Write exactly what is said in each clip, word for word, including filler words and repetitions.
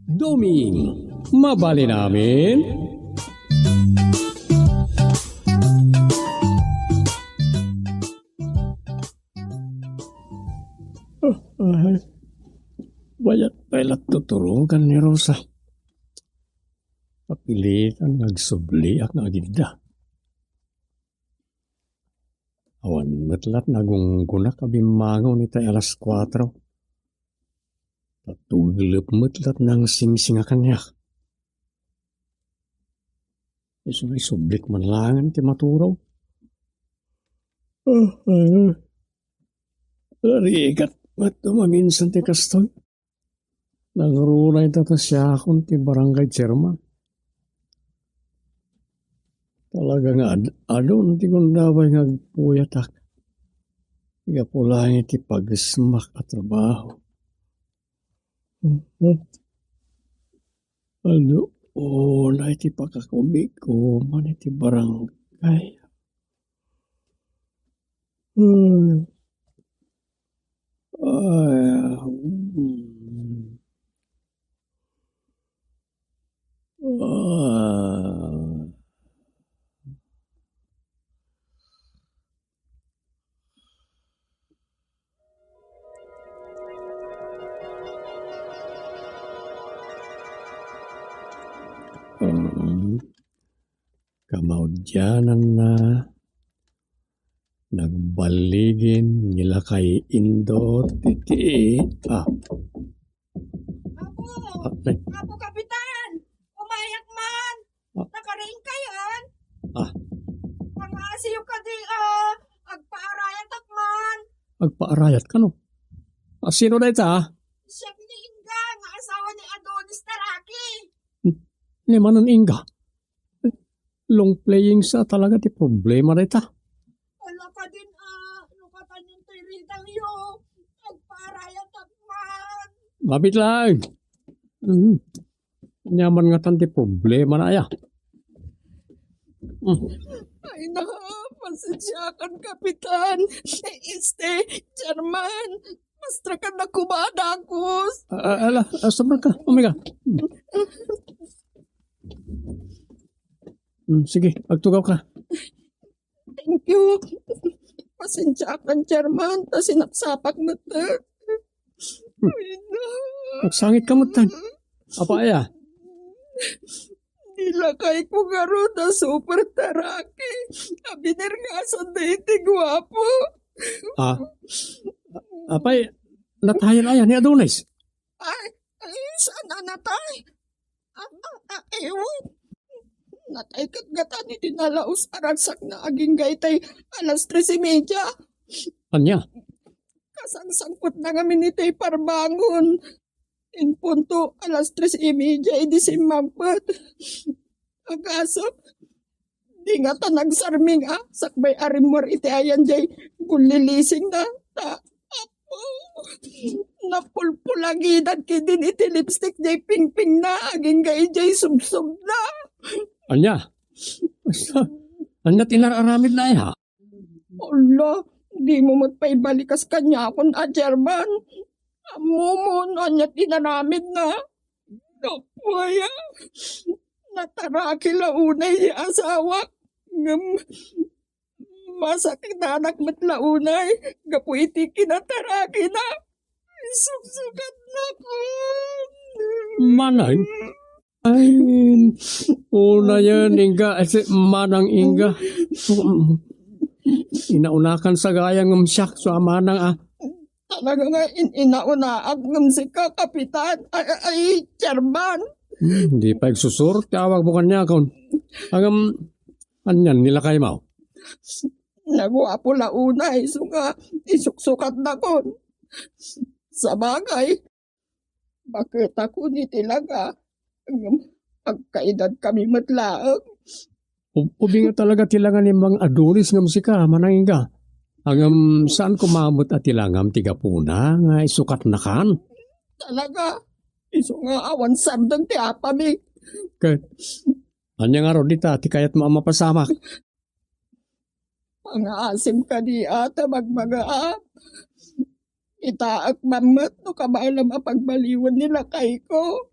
Doming, mabalin amin? Ah, ah, mayat pay la tuturogan ni Rosa. Papilitan nga agsubliak nga agidda. Awan met lat nagunggonak a bimmangon itay alas kuatro. Tatuglep met lat nangsingsinga kaniak. Isu nga isublik man laengen ti maturaw. Ah, ah. Narigat met maminsan ti kastoy. Nagruna ita ta siakon ti barangay chairman. Talaga nga ad-, adun ti gundaway nga agpuyatak. Gapu laeng iti pagesmak a trabaho. Mhm. Adu, unay ti pakakumikuman iti barangay. Hmm. Ay, hmm. Ah. Mm. Kamaudiananna, nagballigin ni Lakay Indot iti, ah. Apo! Ah, ay. Apo Kapitan! Umayak man! Ah. Nakariing kayon? Ah. Pangasiyo kadi, ah, agpaarayatak man. Agpaarayat kano? Ah, sino dayta, ah? Siak ni Inga, nga asawa ni Adonis Taraki. Hmm. Ni manen Inga? Long playing sa talaga ti problema dayta. Ala kadin, ah, no katanyon toy ritangyo, agpaarayatak man. Mabit lang. Mhm. Nyaman nga tan ti problema na aya. Mm. Ay, na, pasensiakan, Kapitan. Este, Chairman, mastrakan na kumadakos. Ah, ah, ala, ah, sabra ka, umiga. Mm. Mm, sige, agtugaw ka. Thank you. Pasensiakan, Chairman, ta sinapsapak met. Hmm. Ay, na. Nagsangit ka met, tan. Apay aya? Ni lakayko ngarud a super taraki a binerngasa daytoy guapo. Ah? Apay, natayen aya ni Adonis? Ay, ay, saan a natay? Ah, ah, ah, ewan. Natay ket gatan iti nalaus a ragsakna agingga itay alas tres y media. Ania? Kasangsangpetna ngamin itay parbangon. Impunto alas tres y media idi simmangpet. Agasek, di ngata nagsarming a sakbay a rimmuar iti ayan jay gullilisingna. Ta, apo, napulpulagidan kidin iti lipstick jay pingpingna agingga ijay subsobna. Ania? Ania ti inar-aramidna aya? Ala, dimo met pay balikas kaniakon a Chairman. Ammom no ania ti inaramidna. Gapu aya, nataraki la unay ti asawak. Ngem masakitanak met la unay gapu iti kinatarakina. Isuksukatnakon. Manang? Ay, unayen, Inga, ay, si Manang Inga. Inaunakan sa gayam ngem siak, so a Manang, ah. Talaga nga in-, inaunaak ngem sika, Kapitan. Ay, ay, ay, Chairman. Hmm, di pay agsusur ti awagmo kaniakon. Ngem, anian ni lakaymo? Naguapo la unay, isu nga isuksukatnakon. Sabagay, baketakon iti langa, ngem agkaedadkami met laeng. Ub-, ubing nga talaga ti langa ni Mang Adonis ngem sika, Manang Inga. Ngem saan koma met a ti langam ti gapuna nga isukatnakan? Talaga, isu nga awan sardeng ti apami. Ket, ania ngarud dita ti kayatmo a mapasamak? Pangaasim kadi a ta magmagaam. Itaek man met no kabaelam a pagbaliwen ni lakayko.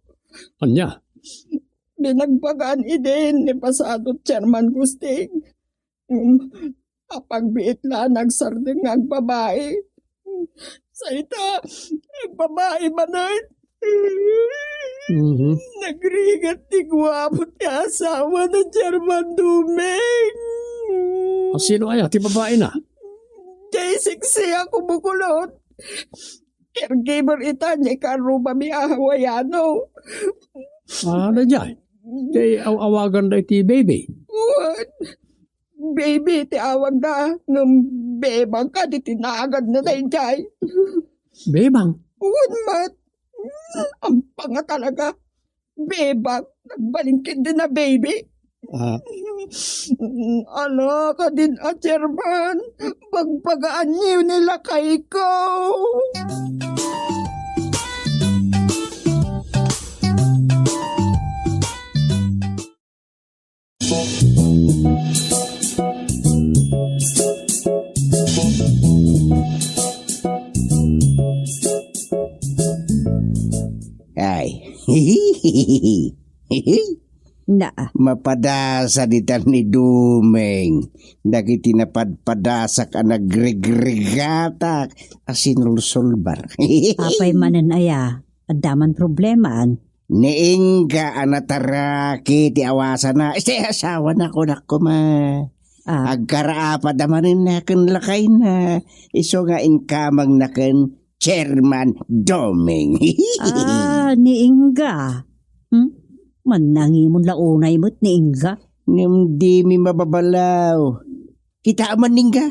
Ania? Binagbagaan idin ni pasado Chairman Gusting. Um, apagbiit la nagsardeng nga agbabai. Sa ita, agbabai manen. Mhm. Nagrigat ti guapo ti asawa na Chairman Dumeng. A, sino aya ti babai na? Jay siksi a kumukulot. Caregiver ita ni karrubami a Hawaiano. Ah, na jay. Jay aw-awagan da iti baby. Wen, baby ti awagda, ngem bebang kadi ti naagagna dayjay. Bebang? Wen met. Ampanga talaga. Bebang, nagbalin ketdi na baby. Ah. Ala, kadin a Chairman, bagbagaanyo ni lakayko. Ay. Na. Mapadasa ditan ni Dumeng. Dagiti napadpadasak a nagregregatak a sinulsulbar. Apay manen aya? Adda man problemaan? Ni Inga a nataraki ti awasana. Iti asawana, kunak koma. Ah. Agkaraapada manen ken lakayna. Isu nga inkamangna ken Chairman Doming. Ah, ni Inga. Hmm? Mannangimon la unay met ni Inga. Ngem dimi mababalaw. Kita man ni Inga.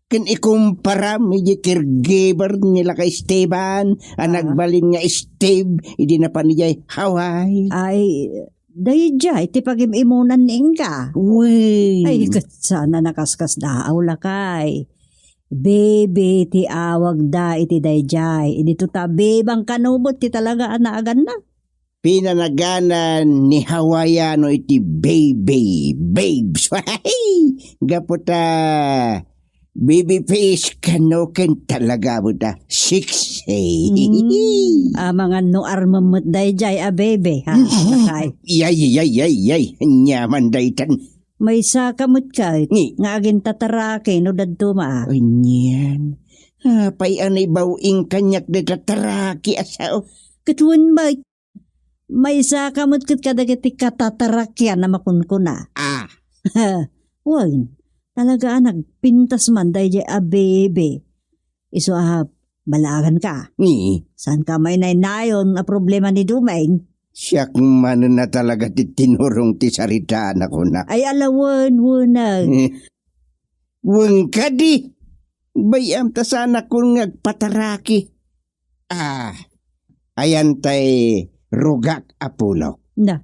Ken ikumparam idiay caregiver ni Lakay Esteban a Ah. nagbalin nga Steve idi napan idiay Hawaii. Ay, daydiay ti pagim-imunan ni Inga. Wen. Ay, ket saan a nakaskasdaaw, lakay. Baby ti awagda iti daydiay. Idi to ta bebang kano met ti talaga a naaganna. Pinanaganan ni Hawaiano iti baby, babes. Gapu ta baby face kano ken talaga buta sexy. Mm. Amangan no armem met daydiay a baby, ha? Lakay. Yay, yay, yay, yay. Nyaman daytan. Maysa ka met ket Ni- nga agintataraki no dadduma. Anian. Apay a naibaw-ing kaniak dayta taraki a sao? Ket wen met, maysa ka met ket kadagiti katatarakian a makunkuna. Ah. Wen, talaga a nagpintas man daydiay a baby. Isu a balagan ka. Ni? Saan ka mainaynayon a problema ni Dumeng? Siak manen a talaga ti tinurong ti sarita na kuna. Ay, ala wen, wenag. Eh, wen kadi. Bay-am ta sanakon nga agpataraki. Ah, ayan tay rugak a pulok. Na,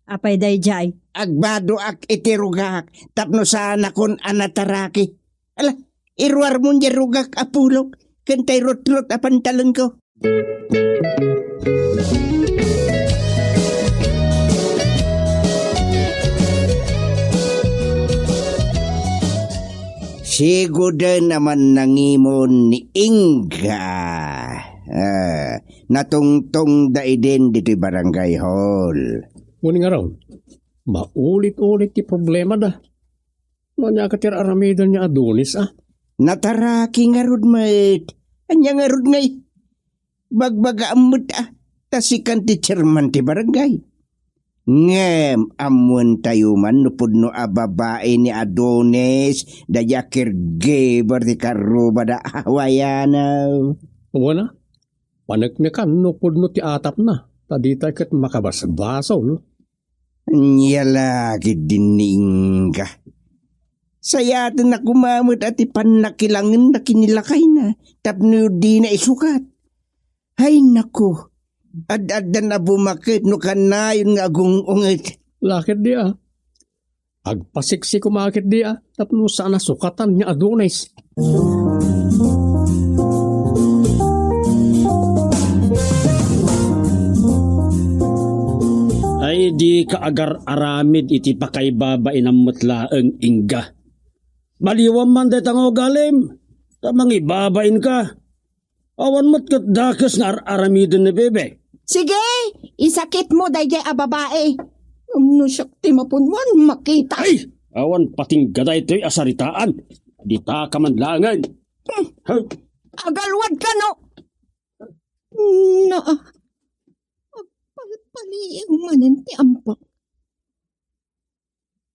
apay daydiay? Agbadoak iti rugak tapno sanakon a nataraki. Ala, iruarmon diay rugak a pulok ken tay rutrot a pantalonko. Siguden a mannangimon ni Inga. Ah, natungtongda idin ditoy barangay hall. Wen ngarud, maulit-ulit ti problemada. No ania ket ti ar-aramiden ni Adonis, a? Nataraki ngarud met. Ania ngarud ngay? Bagbagaam met, a, ta sikan ti chairman ti barangay. Ngem ammoentayo man no pudno a babai ni Adonis, daydiay a caregiver ti karrubada a Hawaiano. Wen a, paneknekan no pudno ti atapna, ta ditay ket makabasbasol. Ania la ketdin ni Inga. Sayatenna koma met a ti pannakilangenna ken ni lakayna tapno dina isukat. Ay, naku, ad-addan a bumaket no kanayon nga agung-unget. La ketdi, a. Agpasiksi koma ketdi, a, tapno saan a sukatan ni Adonis. Ay, dika agar-aramid iti pakaibabainam met laeng, Inga. Baliwam man dayta nga ugalim, ta mangibabainka. Awan met ket dakes nga ar-aramiden ni Bebe. Sige, isakitmo daydiay a babai. Ngem no siak ti mapunuan, makita. Ay! Awan patingga daytoy a saritaan. Dita ka man laengen. Hmm. Huh? Agalwad kano. Na, agpalpaliiw manen ti ampek.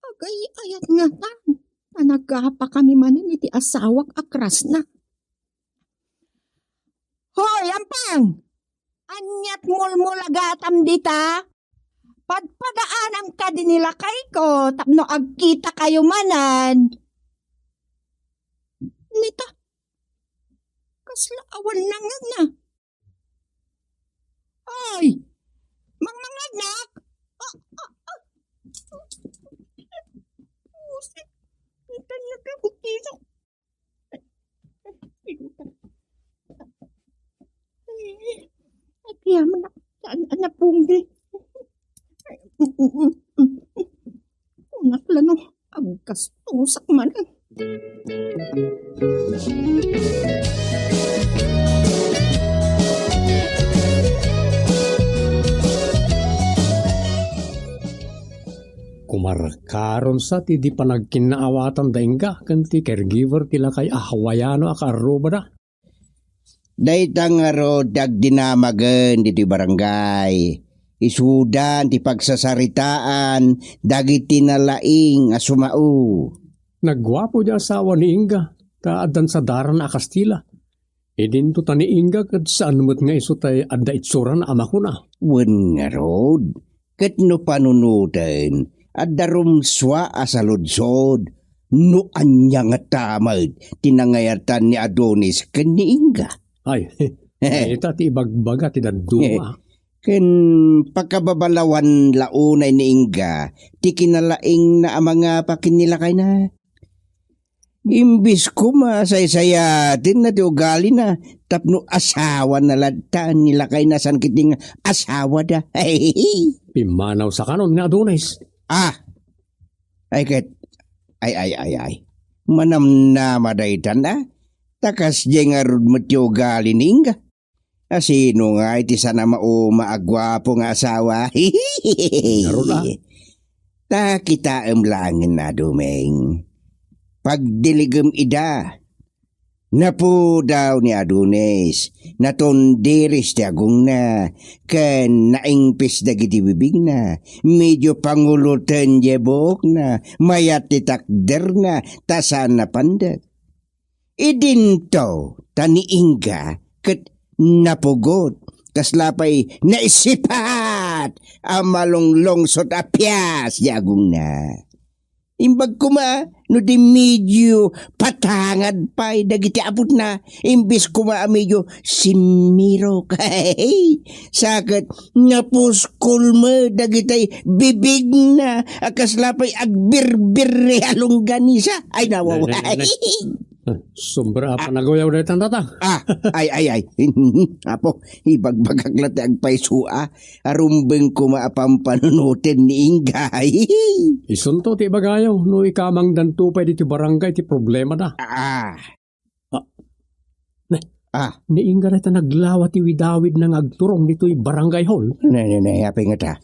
Agay-ayat ngatan, ta nagapakami manen iti asawak a krasna. Hoy, ampang! Aniat mulmulagatam dita? Padpadaanam kadi ni lakayko tapno agkitakayo manen. Nita, kasla awan nangngegna. Ay! Mangmangagnak! Ah, ah, ah. Pusit. Ang tanyag na butiso. Ay, ay, ay, ay, ay, ay, ay, ay, saan, anak, punggi? Kunak la no, agkastosak man. Kumarkaron sa ti di panagkinnaawatan da Inga ken ti caregiver ti lakay a Hawaiano a kaarrubada. Dayta ngarud ti agdinamagen ditoy barangay. Isudan ti pagsasaritaan dagiti nalaing a sumao. Nagguapo ti asawa ni Inga, ta addan sadaran a Kastila. Idinto ta ni Inga ket saan met nga isu tay adda itsurana a makuna. Wen ngarud, ket no panunoten, adda rumsua a saludsod no ania ngata met ti nangayatan ni Adonis ken ni Inga. Ay, ita ti ibagbaga ti dadduma. Ken pakababalawan la unay ni Inga ti kinalaingna a mangapa ken ni lakayna. Imbis koma a saysayatenna ti ugalina tapno asawana latta ni lakayna saan ketdi nga asawada. Pimmanaw sa kanon ni Adonis. Ah! Ay ket, ay, ay, ay, ay. Manamnama daytan, a? Ta kasdiay ngarud met ti ugali ni Inga. A sino ngay ti saan a mauma a guapo nga asawa? Ngarud, a? Ta kitaem laengen, Doming. Pagdiligem ida. Napudaw ni Adonis, natundiris ti agongna, ken naingpis dagiti bibigna, medio panguloten diay buokna, mayat ti takderna, ta saan a pandek. Idinto ta ni Inga ket napugot, kasla pay naisipat a malunglungsot a pias diay agongna. Imbag koma no di medio patangad pay dagiti aputna, imbes koma a medio simmirok. Sa ket napuskol met dagiti bibigna a kasla pay agbirbirri a longganisa. Ay, nawaw. Nay, nay, nay, nay. Sobra a panaguyaw daytan, tata. Ah, ay, ay, ay. Apo, ibagbagak la ti agpayso, a. Arumbeng koma a pampanunoten ni Inggay. Isunto ti ibagayo, no ikamangdanto pay ditoy barangay ti problemada. Ah. Ah. Ne, ah. Ni Ingga dayta naglawa ti widawidna nga agturong ditoy barangay hall. Ne, ne, ne, apay ngata?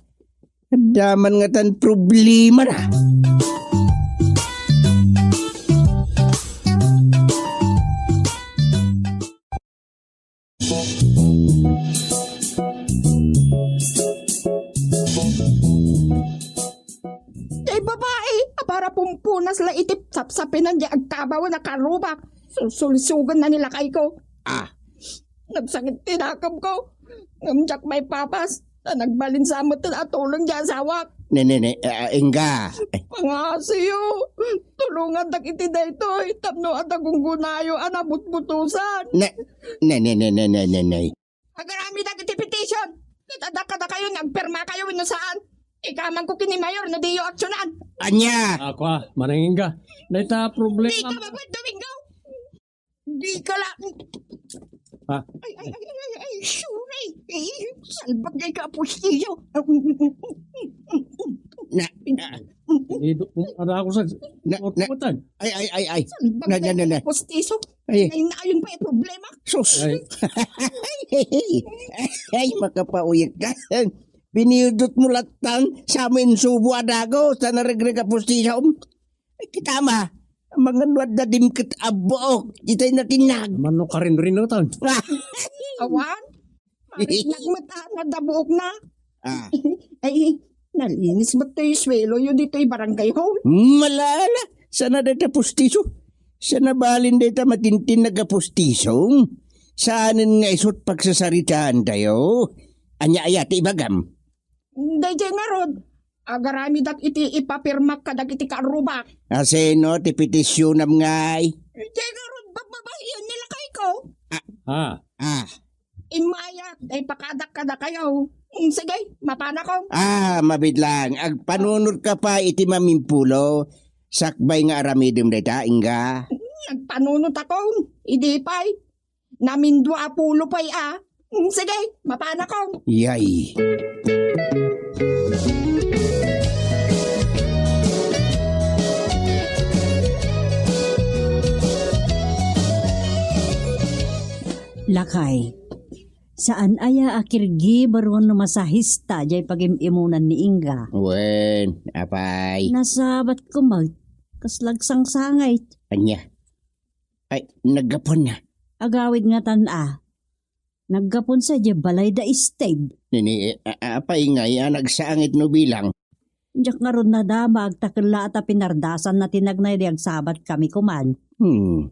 Adda man ngatan problemada. Diay babai a para pumpunas la iti sapsapinan diay agkabawen a karrubak. Sulsulisogenna ni lakayko. Ah. Nagsakit ti nakemko. Ngem diak maipapas. Ta nagbalin sa met a tuleng diay asawak. Ne, ne, ne, ah, Ingga. Pangasiyo. Tulongandak iti daytoy tapno adda gunggonayo a nabutbutosan. Ne, ne, ne, ne. Agaramidak iti petition. Ket adda kadakayo nga agpirmakayo wenno saan. Ikamangko ken ni Mayor no diyo aksyonan. Ania? Ako, ah, Manang Ingga. Dayta problema. Dika magbad, Domingo. Dika la. Ah. Ay, ay, ay, ay, ay, ay, sorry. Ay, salbag na ikaw, Pustilyo. Na, na. Ido, ano ako sa, na, na, ay, ay, ay, ay. Salbag na, na, na, na. Pustiso. Ay. Ay, naayon pay a problema. Sus. Ay. Ay, makapauyek ka. Binidot mo latta, sa mo insubo a dago, sa naregreg a pustisom. Ay, kita ma, mangano adda dimket a buok, itay natinag. Mano karinrinutan? Awan. Marinag met a nadabuok na. Ah. Ay, nalinis met toy suelo yo ditoy barangay hall. Malala, sana dayta pustiso. Sana balin dayta matintin nagapustiso. Saanen nga isut pagsasaritaan tayo. Anya aya ti ibagam? Dayjay ngarud, agaramidak iti ipapirmak kadagiti kaarrubak. Asino ti petisyonam ngay? Dayjay ngarud, babbabahian ni lakayko. Ah. Ah. Immayak, ay pakadak kadakayo. Mm, sige, mapanakon. Ah, mabitlang. Agpanunot ka pa iti mamimpulo. Sakbay nga aramidem dayta, ingga. Mm, agpanunot akon. Idi pay. Namindua a pulo pay a. Mm, sige, mapanakon. Yay. Lakay, saan aya a caregiver wenno masahista jay pagim-imunan ni Inga? Wen, apay. Nasabat ko met, kasla agsangsangit. Anya? Ay, naggapuanna. Agawid ngatan a. Naggapuan sa jay balay da Steve. Nini, a-, a-, apay ngay a nagsangit no bilang? Diak ngarud nadamag ta ket la ta pinardasanna ti nagnay di agsabat kami kuman. Hmm.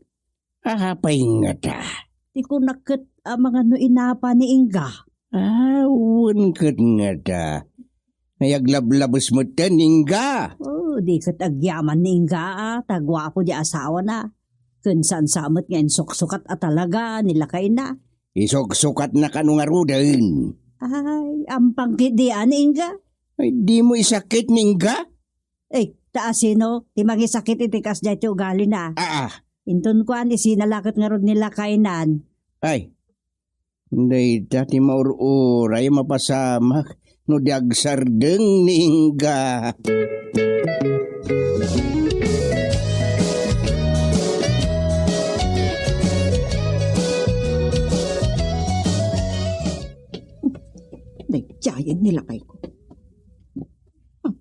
Apay ngata? Ti kunak ket amangan no inapa ni Inga. Ah, wen ket ngata. Ay, aglablabes metten ni Inga. Oh, di ket agyaman ni Inga, a, ta guapo di asawana. Ken saan sa met nga insuksukat a talaga ni lakayna. Isuksukatna kano ngaruden. Ay, ampang ket di, a, ni Inga. Ay, di mo isakit ni Inga? Eh, ta asino ti mangisakit iti kasdiay ti ugalina? Aa. Inton kuan, isina la ket ngarud ni lakaynan. Ay, dayta ti maur-uray a mapasamak no di agsardeng ni Inga. Daydiayen ni lakayko. Ah.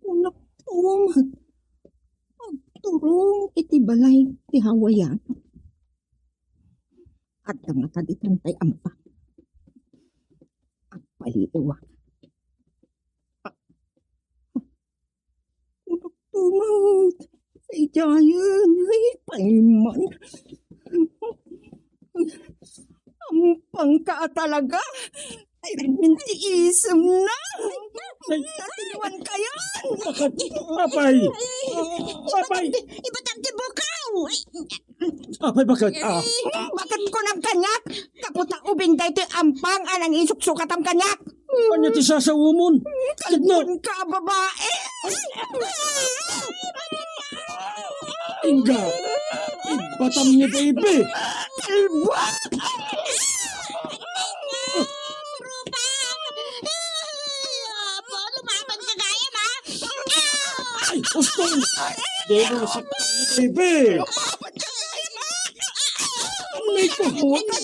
Kunak tumet. Agturong iti balay ti Hawaiano. Adda ngata ditan pay ampa. Agpaliiwak. Kunak tumet. Daydiayen. Ay, payman. Ampangka a talaga. Ay, mintiisem na. Ay, iniwan kayo. Bakit? Apay! Apay! Ibatam ti bukaw. Apay, bakit? Ah. Bakit ko nang kanyak? Kaputa ubing daytoy ampang a nangisuksukatam kanyak. Anya ti sasawomon? Kalbon ka, babae! Inga! Ibatam ni baby! Kalbon! Rupa! Apo, lumaban ka gayam, ha? Ay, ustol! Deno si baby! Anay ko, huwag ka.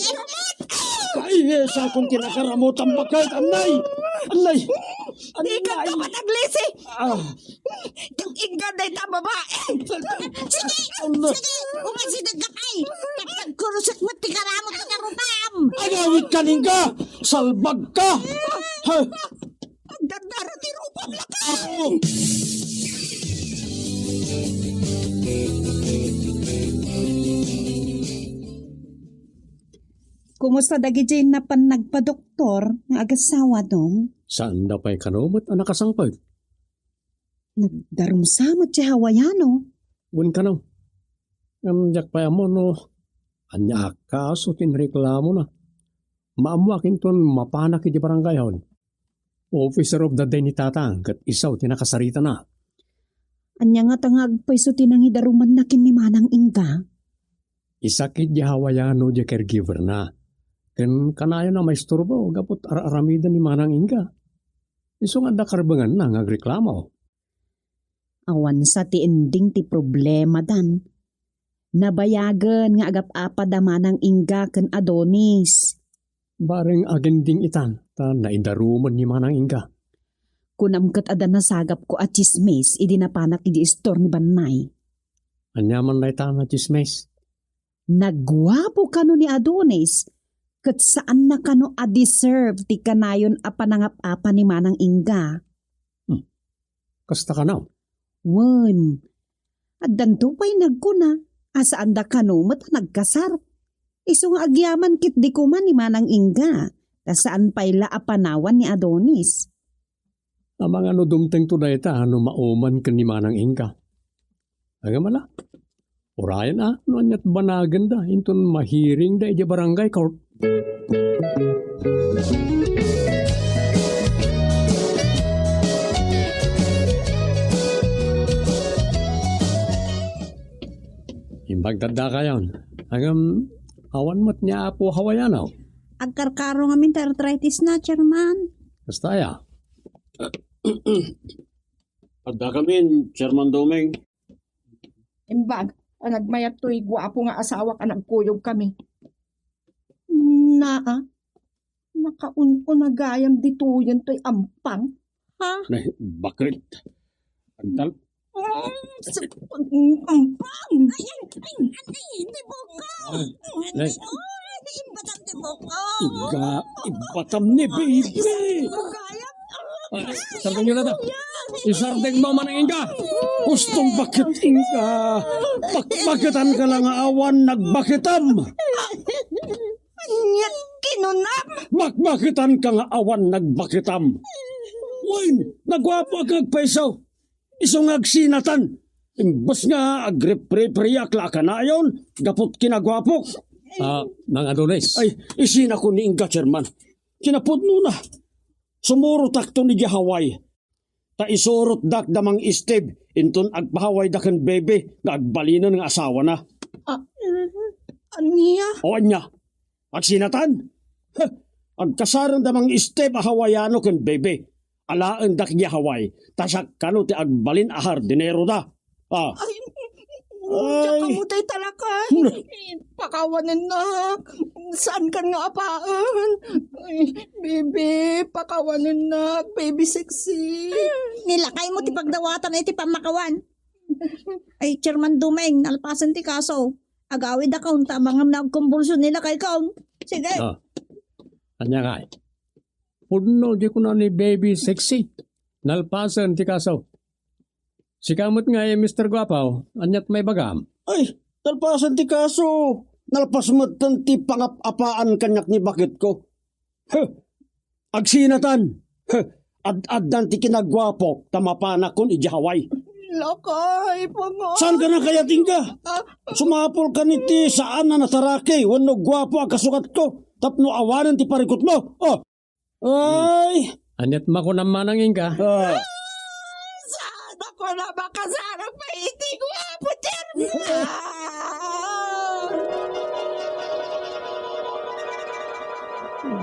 Ay, eh, sakon ti nakaramot ang bakal. Anay! Anay! Di ka Anay! Ka mataglisi! Ah. Kang inggan na ita babae! Sige! Ano? Sige! Umansidag ka pay! Kapag kurusot mo, ti karamot, ti karupam! Agawid ka, Ningga! Salbag ka! Ha? Agdadara ti rupam, laka! Kumusta dagiti napan nagpadoktor nga agasawa, Dong? Saanda pay kano met a nakasangpet? Nagdarumsa met ti Hawaiano. Wen kano. Ngem diak pay ammo no ania a kaso ti inreklamona. Maammoak inton mapanak iti barangay hall. Officer of the day ni Tatang ket isu ti nakasaritana. Ania ngata nga agpayso ti nangidarumanna ken ni Manang Inga? Isakit di Hawaiano di caregiver na. Ken kanayon a maisturbo gapu ta ar-aramiden ni Manang Inga. Isu nga adda karbenganna nga agreklamo. Awan sa ti ending ti problema, Dan. Nabayagen nga agap-apada Manang Inga ken Adonis. Bareng aginding itan, ta naidarumen ni Manang Inga. Kunam ket adda nasagapko a tsismis idi napanak idi istor ni Bannay. Ania man dayta a tsismis? Nagguapo kano ni Adonis, ket saanna kano a deserve ti kanayon a panangap-apa ni Manang Inga. Hmm. Kasta kano? Wen, addanto pay nagkuna a saanda kano met a nagkasar. Isu nga agyaman ketdi koma ni Manang Inga, ta saan pay la a panawan ni Adonis. Amangan no dumtengto dayta no mauman ken ni Manang Inga. Agama la. Urayen a, no aniat banagenda, inton mahearingda idiay barangay court. Imbag tadda kayon. Agam, awan met ni Apo Hawaiano. Agkarkaro ngamin ti arthritis na, Chairman. Kasta aya? Adda kamin, Chairman Doming. Imbag, a nagmayat toy guapo nga asawak a nagkuyog kami. Naa, nakaun-una gayam ditoyen toy ampang. Ha? Nay, bakit? Agdal- Mm, sa-, ampang! Ay, ay, ay, ay, di buko! Ay, nay. Ay, imbatam di buko! Iga, imbatam ni baby! Gayam! Ah, sarta nyo na ta. Isardeng mo man ang Inga. Hustong bakit, Inga? Bakbakitan ka lang nga awan nagbakitam. Aniat kinunam? Bakbakitan ka nga awan nagbakitam. Wen, naguapo ak nga agpaiso. Isu nga agsinatan. Imbes nga agripripiriak la a kanayon, gaput kinaguapok. Ah, Mang Adonis. Ay, isinako ni Inga, Chairman. Kinapudnona. Sumurotakto idiay Hawaii. Ta isurotdak da Mang Steve, inton agpahawayda ken Bebe nga agbalinen nga asawana. Ah, ania? O ania? Agsinatan? Heh, agkasaren da Mang Steve a Hawaiano ken Bebe. Alaendak idiay Hawaii, ta siak kano ti agbalin a hardinero da. Ah. Ay, ay. Diak kamo tay talaka. Pakawanennak. Saan kan nga apaen? Ay, baby, pakawanennak. Baby sexy. Nilakay mo ti pagdawatan iti pammakawan. Ay, Chairman Dumeng, nalpasen ti kaso. Agawid akon, ta mangam na agkumbulsyon nilakay kon. Sige. Ah. Ania kay? Pudno di kuna ni baby sexy. Nalpasen ti kaso. Sika met ngay, Mister Guapo, aniat maibagam? Ay, nalpasen ti kaso. Nalpas metten ti pangap-apaan kaniak ni baketko. Huh! Agsinatan! Huh! Ad-addan ti kinaguapok ta mapanakon idiay Hawaii. Lakay, panga- Saan ka na kayat, Inga? Ah. Sumapul ka niti saan a nataraki wenno guapo a kasugatko tapno awanen ti parikutmo. Oh, ay! Aniat makunam, Manang Inga? Ah. Saan ako na makasarang pa iti guapo, Chairman?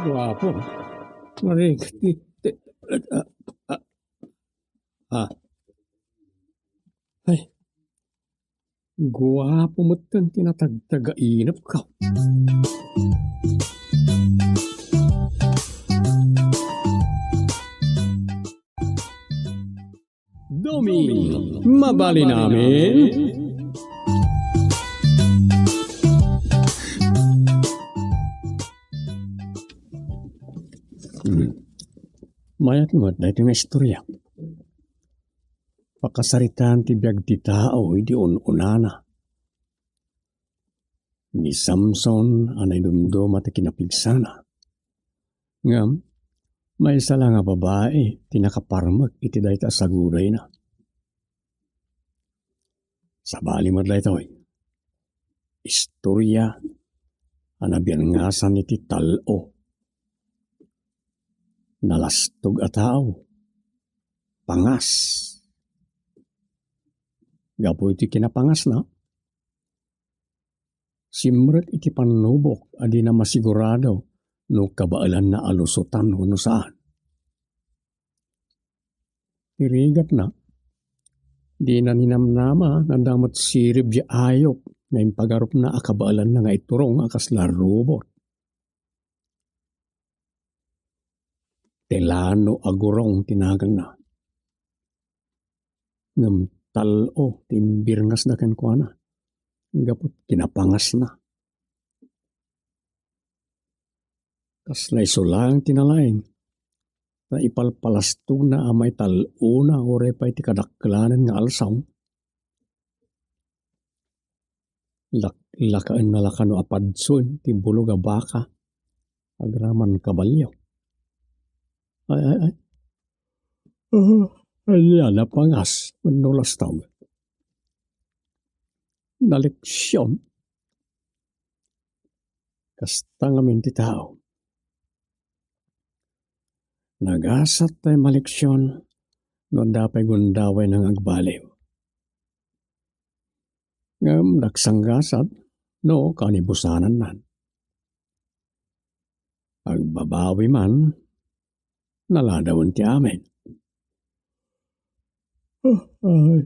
Guapo. Maring ti, ti, ah, ah, ah. Ay. Guapo metten ti natagtagainepko. Doming, mabalin amin? Hmm. Mayat met daytoy nga istorya. Pakasaritaan ti biag ti tao idi un-unana. Ni Samson a naidumduma ti kinapigsana. Ngem, maysa la nga babai ti nakaparmek iti dayta a sagudayna. Sabali met daytoy. Istorya a nabiangasan iti tal-o. Nalastog a tao. Pangas. Gapu iti kinapangasna, simrek iti pannubok a dina masigurado no kabaelanna a lusotan wenno saan. Ti rigatna, dina ninamnama nga adda met sirib ti ayup nga impagarupna a kabaelanna nga iturong a kasla rubot. Telano a gurong ti naganna. Ngem tal-o ti imbirngasna kenkuana, gapu ti kinapangasna. Kasla isu laeng ti nalaing, ta ipalpalastogna a maital-ona uray pay ti kadakkelanen nga alsaw. Lak-, lakaenna la kano a padsoen ti bulog a baka agraman kabalio. Ay, ay, ay. Ah, ania napangas wenno lastog? Naleksion. Kasta ngamin ti tao. Nagasat tay maleksion no adda pay gundawayna nga agbaliw. Ngem nagsanggasat no kanibusanannan. Agbabawi man, naladawen ti amin. Ah, ay.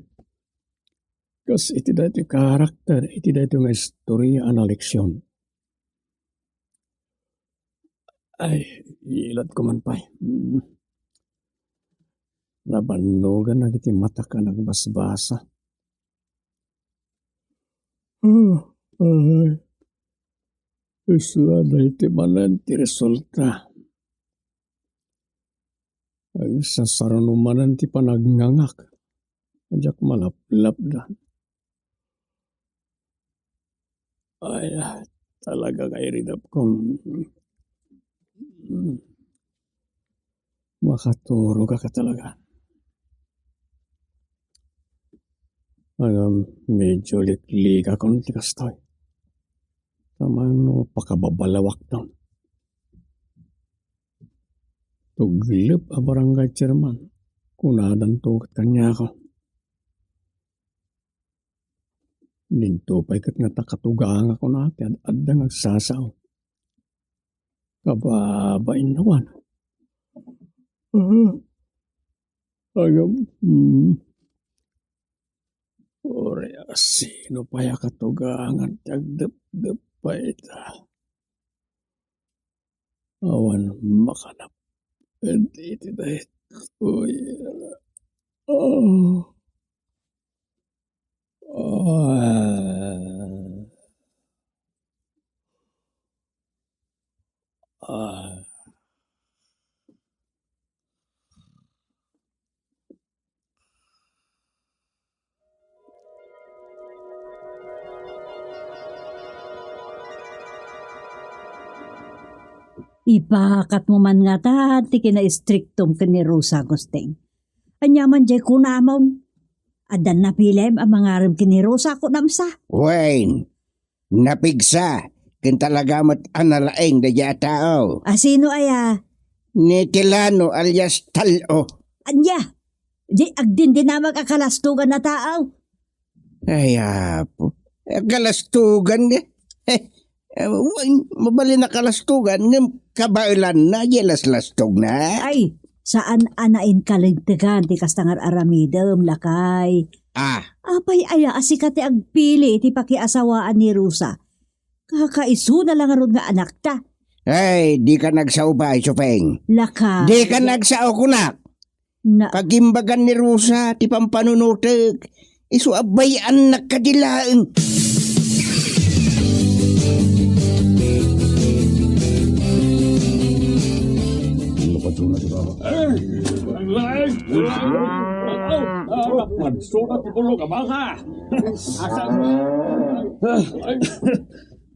Kas iti daytoy karakter, iti daytoy nga istoria a naleksion. Ay, ilatko man pay. Mm. Nabannogan dagiti matak a nagbasbasa. Ah, ay. Isla daytoy manen ti resulta. Agsasarano manen ti panagngangak. Diak malaplapda. Ay, talaga nga iridapko. Makaturog ka talaga. Ano, medyo liklikakon ti kastoy. Tamano pakababalawakton. Tuglep a barangay chairman, kunadanto ket kaniak. Dinto pay ket nga ta katugangakon a ti ad-adda nga agsasao. Kababain nawan. Ah, agam-, hmm. Uray, sino pay a katugangan ti agdepdep pay ita? Awan makanap iti daytoy. Oh. Ah. Ah. Ipakatmo man ngata ti kinaistriktom ken ni Rosa, Agustin. Ania man diay kunamon? Addan napilem a mangarem ken ni Rosa, kunam sa? Wen, napigsa, ken talaga met a nalaing daydiay a tao. A sino aya? Ni Tilano alias Tal-o. Ania? Diay agdindinamag a kalastogan a tao. Ay, apo. Eh, kalastogan nga. Eh, eh, wen, mabalin a kalastogan, ngem kabaelanna, diay laslastogna. Ay, saan a nainkalintegan ti kasta nga ar-aramidem, lakay. Ah. Apay aya a sika ti agpili ti pakiasawaan ni Rosa? Kakaisuna la ngarud nga anakta. Ay, dika nagsao pay, Supeng. Lakay. Dika nagsao, kunak. Na- Pagimbagan ni Rosa ti pampanunotek, isu a bay-annak kadi laeng. Ano pa ito na si Papa? Eh, ang laeng! Ang laeng! Ah, magsulat ti bulog a baka! Asan?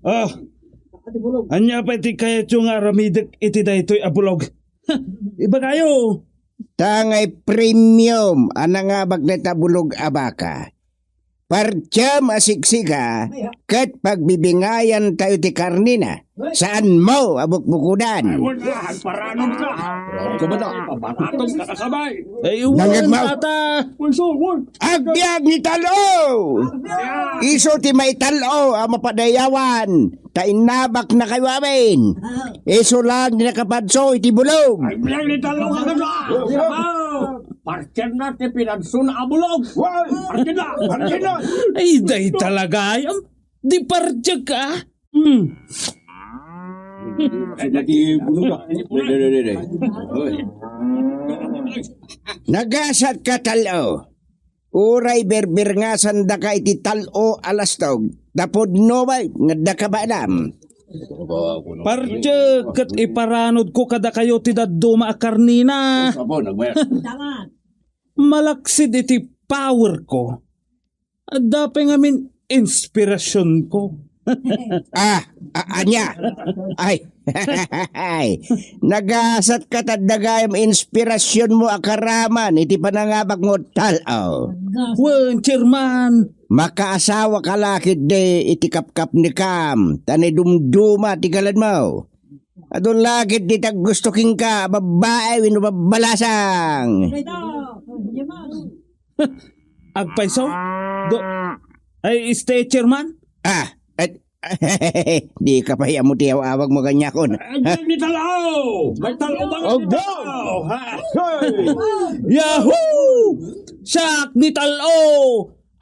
Ah, ania pay ti kayatyo nga aramidek iti daytoy a bulog? Ibagayo! Ta ngay premium a nangabak dayta bulog a baka. Partiam a siksika, ket pagbibingayan tayo ti karnina. Saanmo a bukbukodan. Ay, wala, agparanon ka. Kumano? Pabaraton ka na kamay. Ay, Nangag mo. Tata. Wala, wala. Agbiag ni Tal-o! Isu ti maital-o a mapadayawan, ta innabaknakayo amin. Isu lang ti nakapadso iti bulog. Ay, bilang ni Talong ka na. Partian na ti pinadso na a bulog. Partian na, partian na. Ay, day talaga, ay, am-, Di parjek, ah? Hmm. Nagasat ka, tal-o. Uray birbirngasandaka iti tal-o a lastog, tapno met nga adda kabaelam. Parjek ket iparanudko kadakayo ti dadduma a karnina. Malaksid iti powerko. Adda pay ngamin inspirasionko. Ah, a-, ania? Ay, ay, nagasat ka ta adda gayam inspirasionmo a karaman iti panangabakmo, tal-o. Wen, Chairman. Makaasawa ka la ketdi iti kapkapnekam, ta naidumduma ti galanmo. Adu la ketdi ti aggusto kenka, babbai wenno babbalasang. Agpayso? Do-, ay, stay, Chairman? Ah, et, dika pay ammo ti aw-awagmo kaniakon. Agbiag ni tal-o! May tal-o ba nga Oh, ni go! tal-o? Ha? Hey! Yahoo! Siak ni tal-o!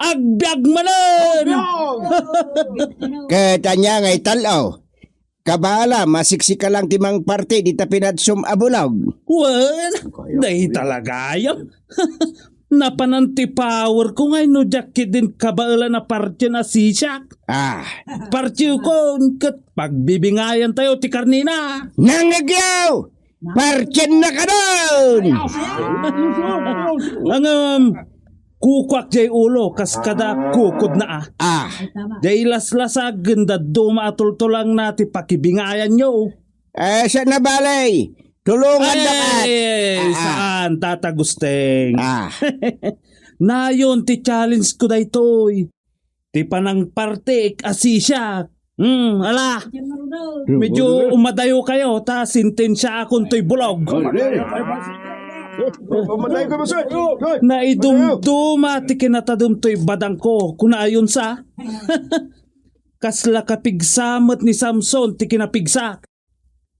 Agbiag manen! Agbiag! Ket ania ngay tal-o? Kabaelam, masiksika lang ti mangparte dita pinadsom a bulog. Wen, dayta la gayam. Napanan ti powerko ngay no diak ketdin kabaelan a partien a sisiak. Ah. Partiekon ket pagbibingayantayo ti karnina. Nangngegyo! Partienna kadon! Ngem, kukuak jay ulo kas kada kukodna a. Ah. Jay laslasag ken dadduma a tultulangna ti pakibingayanyo. Eh, saan a bale? Tulongan na ka. Ay, Ah, ah. saan, Tata Gusteng? Ah. Nayon ti challenge ko daytoy. Ti panangpartek a sisiak. Hmm, ala. Medyo umadayo kayo, ta sentensiaakon toy bulog. Umadayo ka, boss. Naidumduma ti kinatadem toy badangko, kunayon sa. Kasla kapigsa met ni Samson ti kinapigsak.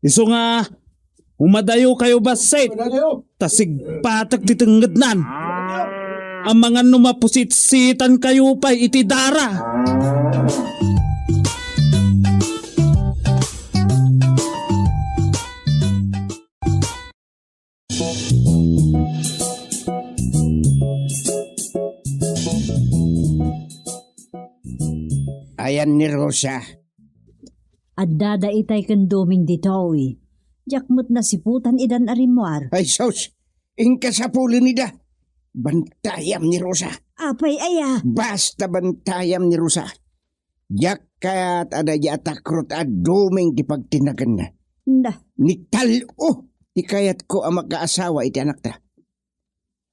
Isu nga, umadayo kayo bassit, ta sigpatek ti tengngednan. Amangan no mapusitsitan kayo pay iti dara. Ayan ni Rosa. Addada itay ken Doming ditoy. Diak met nasiputan idan a rimmuar. Ay, sus! Inka sapulen ida. Bantayam ni Rosa. Apay aya? Basta bantayam ni Rosa. Diak kayat a daydi a takrot a Doming ti pagtinaganna. Na. Ni tal-o ti kayatko a makaasawa iti anakta.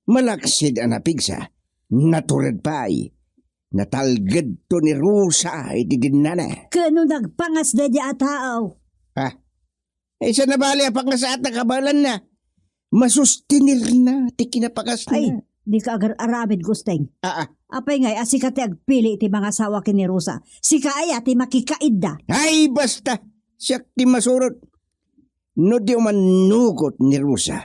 Malaksid a napigsa, natured pay. Natalgedto ni Rosa iti dennana. Ken no nagpangas daydi a tao? Ha? Ay, saan a bale a pangasat a kabaelanna? Masustenirna ti kinapangasna. Ay, dika agar-aramid, Gusteng. Aa. Apay ngay a sika ti agpili iti mangasawa ken ni Rosa? Sika aya ti makikaidda? Ay, basta! Siak ti masurot. No di umannugot ni Rosa,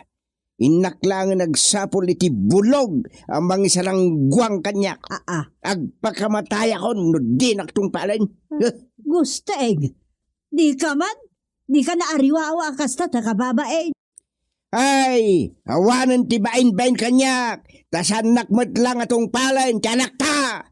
innak laengen agsapul iti bulog a mangisarangguang kaniak. Aa. Agpakamatayakon no dinak tungpalen. Huh. Gusteng, dika man? Dika naariwawa a kasta ta kababain? Ay, awanen ti bainbain kaniak, ta saannak met la nga tungpalen ti anakta!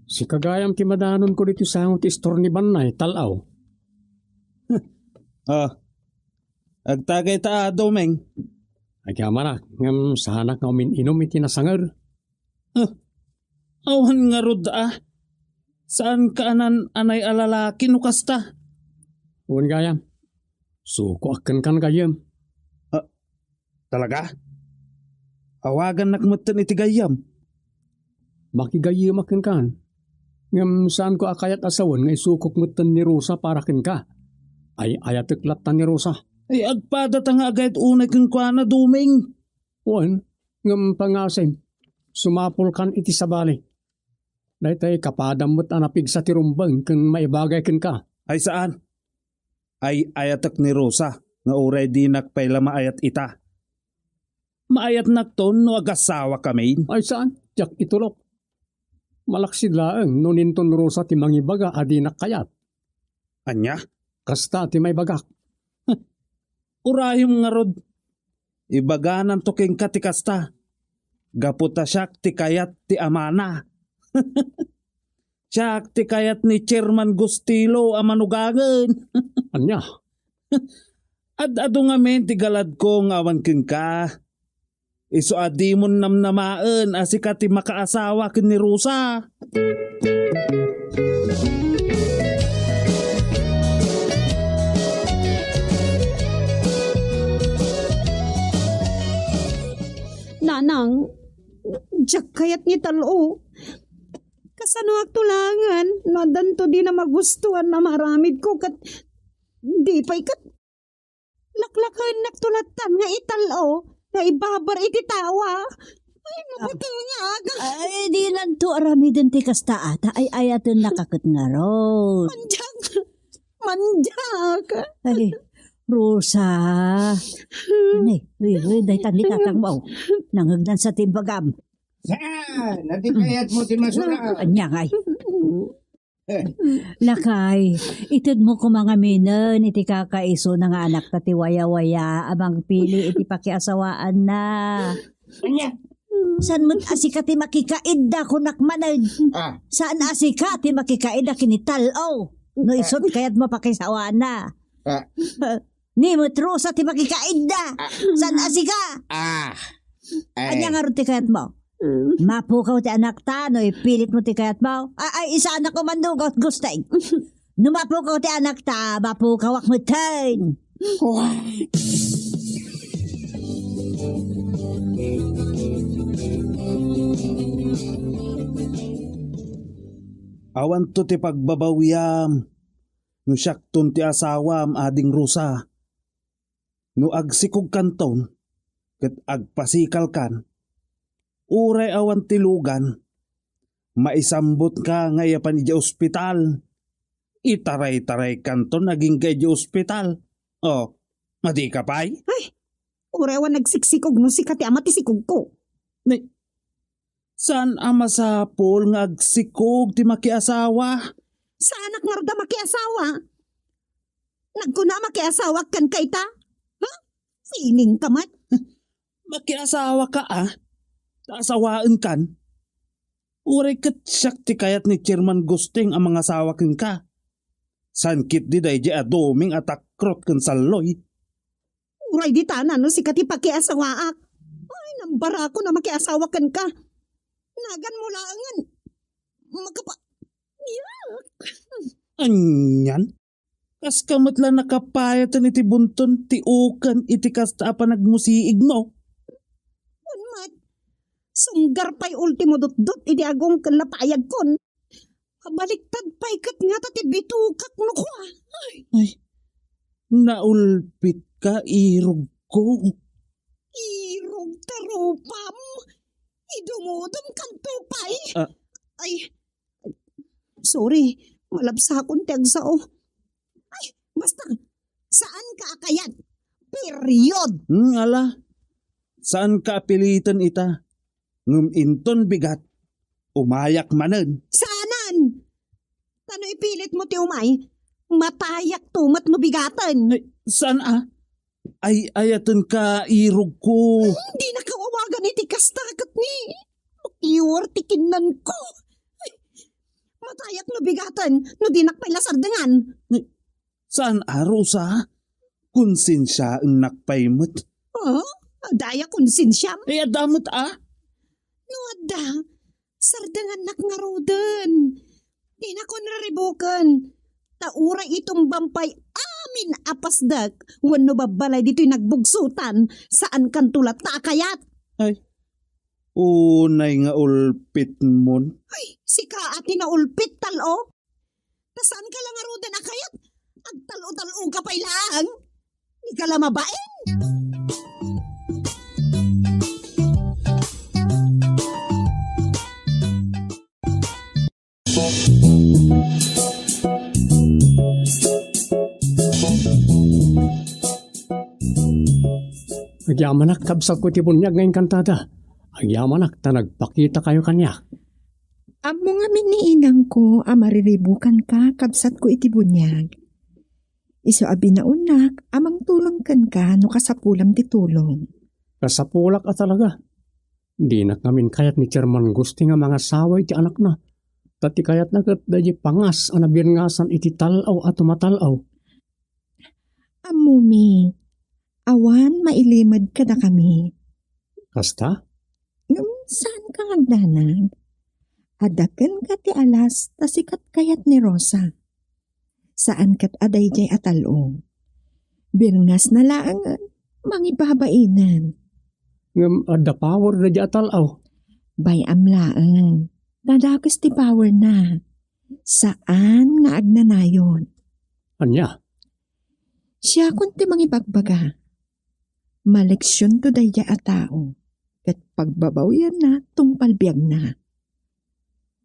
Sika gayam ti madanonko ditoy sango ti istor ni Bannay, tal-aw. Ah, agtagayta a, Doming. Agyamanak, ngem saanak nga umin-inum iti nasanger. Ah, awan ngarud a. Saanka a naan-anay a lalaki no kasta? Wen gayam. Sukoak kenka gayyem. Ah, talaga? Awagannak metten iti gayyem. Makigayyemak kenka. Ngem saanko a kayat a sawen nga isukok metten ni Rosa para kenka. Ay-ayatek latta ni Rosa. Ay, agpadata nga agayat unay kenkuana, Doming. Wen, ngem pangasim, sumapulkan iti sabali. Daytay kapadam met a napigsa ti rumbeng ken maibagay kenka. Ay saan. Ay-ayatek ni Rosa nga uray dinak pay la maayat ita. Maayatnakton no agasawakamin. Ay, saan? Diak itulok. Malaksid laeng no ninton Rosa ti mangibaga a dinak kayat. Ania? Kasta ti maibagak. Urayem ngarud. Ibagananto kenka ti kasta. Gapu ta siak ti kayat ti amana. Siak ti kayat ni Chairman Gustilo a manugangen. Ania? Ad-adu ngamin ti galadko nga awan kenka. Isu a dimon namnamaen a sika ti makaasawa ken ni Rosa. Nanang, diak kayat nga ital-o. Kasanoak to laengen no addanto dina magustuhan a maaramidko ket di pay ket laklakennakto lattan nga ital-o nga ibabar iti tawa. Ay, mabutengak. Ay, dinanto aramiden ti kasta a ta ay-ayatennaka ket ngarud. Mandiak. Mandiak. Ay, Rosa. Ni, uy, uy, daytan ni tatangmo. Nangegnan sa ti imbagam. Saan? Adi kayatmo ti masura? Ania ngay? Lakay, itedmo koma ngaminen iti kakaisuna nga anakta ti wayawaya a mangpili iti pakiasawaanna. Ania? Saan met a sika ti makikaidda, kunak manen. Ah. Saan a sika ti makikaidda ken ni tal-o. No isut kayatmo pakiasawaanna. Ah. Ni met Rosa ti makikaidda. Ah. Saan a sika? Ah. Ay. Ania ngarud ti kayatmo? Mm. Mapukaw ti anakta no ipilitmo ti kayatmo? Ay, ay, isaanak ko man no gusting. No mapukaw ti anakta, mapukawak metten. Awanto ti pagbabawiam no siakton ti asawam, Ading Rosa. No agsikogkanton ket agpasikalkan, uray awan ti lugan, maisambutka nga iyapan idiay ospital. Itaray-taraykanton agingga idiay ospital. O, madika pay? Ay, uray awan agsiksikog no sika ti ama ti sikogko. Ni, saan a masapul nga agsikog ti makiasawa? Saanak ngarud a makiasawa? Nagkuna a makiasawak kenka ita? Ha? Siningka met? Makiasawaka a? Ta asawaenkan? Uray ket siak ti kayat ni Chairman Gusting a mangasawa kenka. Saan ketdi daydiay a duming a takrot ken salloy? Uray dita no sika ti pakiasawaak. Ay, nambarakon a makiasawa kenka. Naganmo laengen. Makapa-, yak. Anian? Kaska met la nakapayaten iti bunton ti uken iti kasta a panagmusiigmo? Wen met, sunggar pay ultimo dutdot iti agong ken napayagkon. Abaliktad pay ket ngata ti bitokak no kua. Ay. Ay, naulpitka, irogko. Irog ta rupam. Idumudom kanto pay. Ah. Ay, sorry, malabsakon ti agsao. Ay, basta, saanka a kayat. Period. Hmm, ala. Saanka a piliten ita. Ngem inton bigat, umayak manen. Saanan! Ta no ipilitmo ti umay, matayakto met no bigaten. Ay, saan a? Ay-ayatenka, irogko. Hmm, dinaka awagan iti kasta ket ni makiwar ti kinnanko. Ay, matayak no bigaten no dinak pay la sardengan. Ay, saan a, Rosa? Konsensiaennak pay met. Oh, adda aya konsensiam? Ay, adda met a? No adda, sardengannak ngaruden. Dinakon riribuken. Ta uray itumbam pay amin a pasdek wenno babbalay ditoy nagbugsotan, saankanto latta a kayat. Ay, unay nga ulpitmon. Ay, sika a ti naulpit, tal-o. Ta saanka la ngaruden a kayat, agtal-o-tal-oka pay laeng. Dika la mabain. Agyamanak, kabsatko iti buniag nga inkantada. Agyamanak ta nagpakitakayo kaniak. Ammo ngamin ni inangko a mariribukanka, kabsatko iti buniag. Isu a binaonnak a mangtulong kenka no kasapulam ti tulong. Kasapulak a talaga. Dinak ngamin kayat ni Chairman Gusti nga mangasawa iti anakna. Ta ti kayatna ket daydi pangas a nabirngasan iti tal-aw a tumatal-aw. Ammomi, awan mailimed kadakami. Kasta? Ngem saanka nga agdanag. Adda kenka ti alas ta sikat kayat ni Rosa. Saan ket a daydiay a tal-o. Birngasna laengen, mangibabainen. Ngem adda power daydiay a tal-aw. Bay-am laeng. Dadakes ti powerna. Saan nga agnanayon. Ania? Siakon ti mangibagbaga. Maleksionto daydiay a tao, ket pagbabawianna tungpal biagna.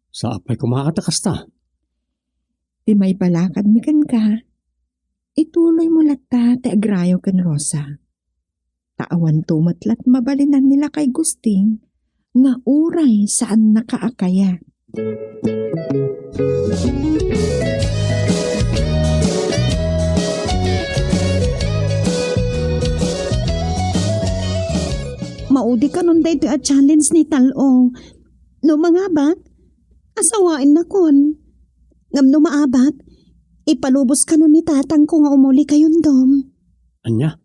Sapay koma a ta kasta. Ti maibalakadmi kenka, ituloymo latta ti agrayo ken Rosa. Ta awanto met lat mabalinan ni lakay Gusting nga uray saannaka a kayat. Maudi kanon daytoy a challenge ni Tal-o. No mangabak, asawaennakon. Ngem no maabak, ipalubos kanon ni tatangko nga umuli kayon, Dom. Ania?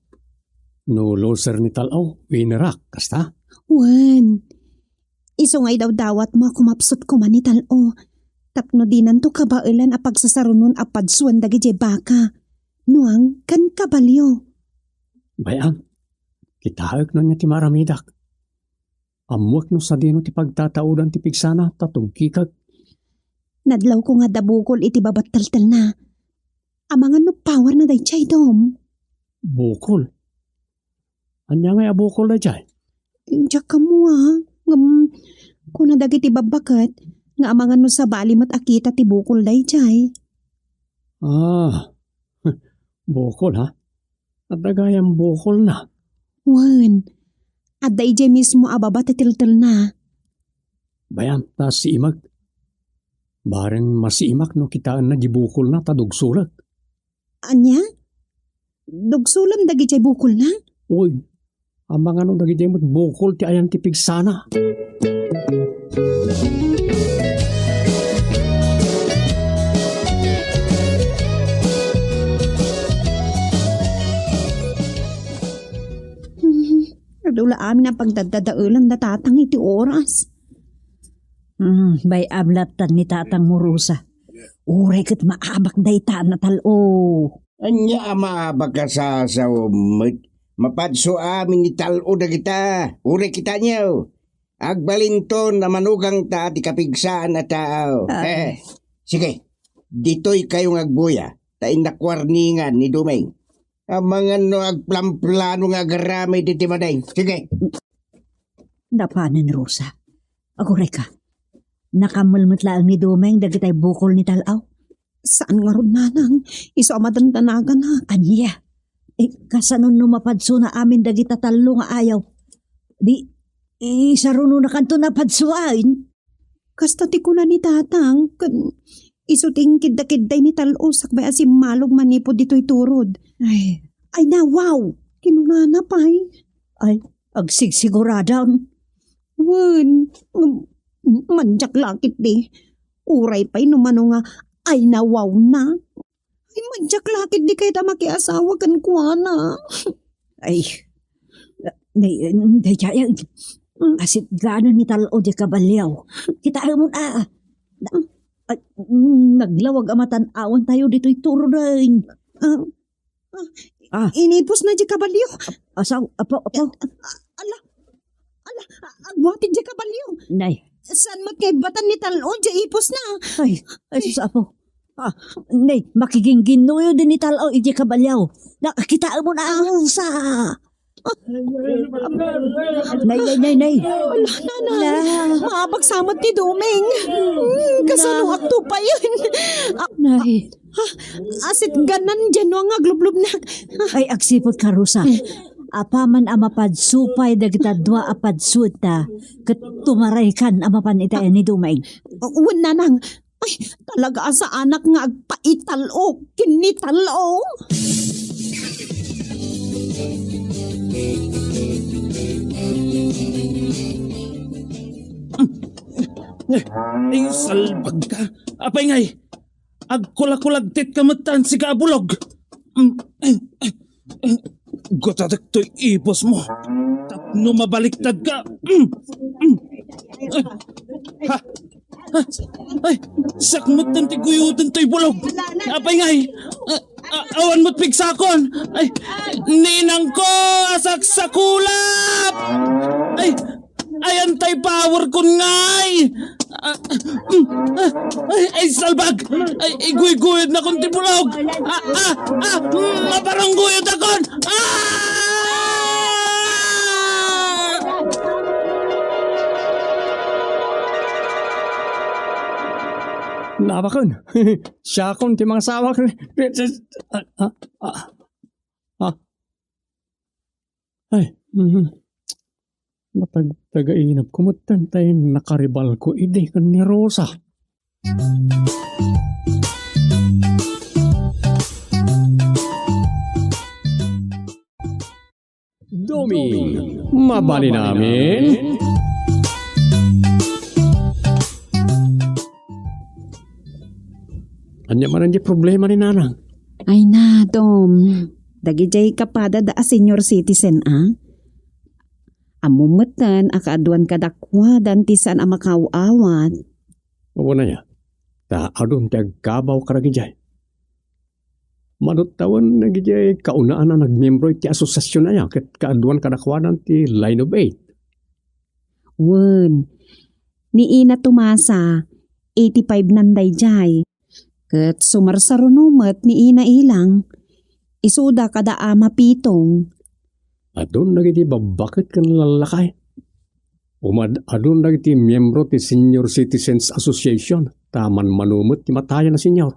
No loser ni Tal-o, winnerak, kasta? Wen, isu nga idawdawatmo a kumapsut koma ni Tal-o, tapno dinanto kabaelan a pagsasarunon a padsuan dagidiay baka, nuang, ken kabalio. Bay-am, kitaek no ania ti maaramidak. Ammoek no sadino ti pagtataodan ti pigsana ta tugkikek. Nadlawko nga adda bukol iti babat teltelna. Amangan no powerna daydiay, Dom. Bukol? Ania ngay a bukol daydiay? Diak ammo a. Ngem, kuna dagiti babbaket nga amangan no sabali met a kita ti bukol daydiay. Ah, bukol, ha? Adda gayam bukolna. Wen, adda idiay mismo a baba ti teltelna. Bay-am ta siimek. Bareng masiimak no kitaenna di bukolna ta dugsolek. Ania? Dugsolem dagidiay bukolna? Uy, amangan no dagidiay met bukol ti ayan ti pigsana. Hmm, adu la amin a pagdaddadaelan da tatang iti oras. Hmm, bay-am latta ni tatang mo, Rosa. Uray ket maabak dayta a natal-o. Ania a maabak a sasawem met? Mapadso amin ni tal-o dagita. Uray kitaenyo. Agbalinton a manugangta ti kapigsaan a tao. Ah. Eh, sige, ditoykayo nga agbuya, ta innak warningan ni Dumeng. Amangan no agplamplano nga agaramid iti madeng. Sige. Napanen, Rosa. Agurayka. Nakammel met laeng ni Dumeng dagitay bukol ni tal-aw. Saan ngarud, nanang, isu a madandanagana. Ania? Eh, kasano no mapadsona amin dagita tallo nga ayaw? Di, isarunonakanto a padsuen? Kasta ti kuna ni tatang, ken isu ti inkiddakidday ni tal-o sakbay a simmalog manipud ditoy turod. Ay. Ay, nawaw! Kinunana pay. Ay, agsigsiguradan. Wen, mm, mandiak lakit di. Uray pay no mano nga ay nawawna. Ay, mandiak lakit di kayat a makiasawa kenkuana. Ay, nay, daydiay, asit gano ni tal-o di kabalio. Kitaemon a. Ay, naglawag a matan-awan tayo ditoy turod. Ah, Ah. Inipos na di kabalio. Asaw, apo, apo. Ala, ala, agwati di kabalio. Nay. Saan met kaibbatan ni tal-o di ipos na? Ay, ay, sus, apo. Ah, nay, makigingginnuyo din ni tal-o iti kabalio. Nakakita mo na ang sa. Nay, nay, nay, nay. Ala, nanay. Ala. Maabak sa met ti Dumeng. Hmm, kasano akto pa yun? Ah, nay. Ha? Asit ganan diay no nga aglublubnak. Ay, agsipud ka, Rosa. Apaman a mapadsupay dagita dua a padsuetta, ket tumaraykan a mapan ita ni Dumeng. Wen, nanang, ay, talaga a saanak nga agpaital-o ken ni tal-o. Ay, salbag ka. Apay ngay, agkulakulagtit ka met tan sika a bulog. Gatatek toy ibos mo. Tapno mabaliktad ka. Ha? Ha? Ay, siak met ti guyuden toy bulog. Apay ngay. A-, a-, awan met pigsakon. Ay, ninang ko, asaksakulap. Ay, ayan tay power kon ngay. Ah, mm, ah, ay, ay, salbag! Ay, iguyguyod na kon ti bulog! Ah, ah, ah, mm, maparangguyod akon! Ah! Nabakon. Siakon ti mangasawak. Ah, ah, ah. Ah. Ay, mhm. Matagtagainap ko met tay nakaribalko idi ken ni Rosa. Doming, mabalin amin. Ania manen ti problema ni Nanang? Ay na, Dom. Dagidiay kapada da a senior citizen, a? Ammom metten a kaaduan kadakuada ti saan a makaaw-awat. Wen aya, ta adun ti agkabaw kadagidiay. Mano tawen dagidiay kaunaan a nagmiembro iti asosiasion aya ket kaaduan kadakuada ti Line of Eight. Wen, ni Ina Tomasa, eighty-five nan daydiay. Ket sumarsaruno met ni Ina Ilang, isuda kada Ama Pitong. Adun dagiti babbaket ken lallakay. Umad-adun dagiti miembro ti Senior Citizens Association, ta manmano met ti matayen a senior.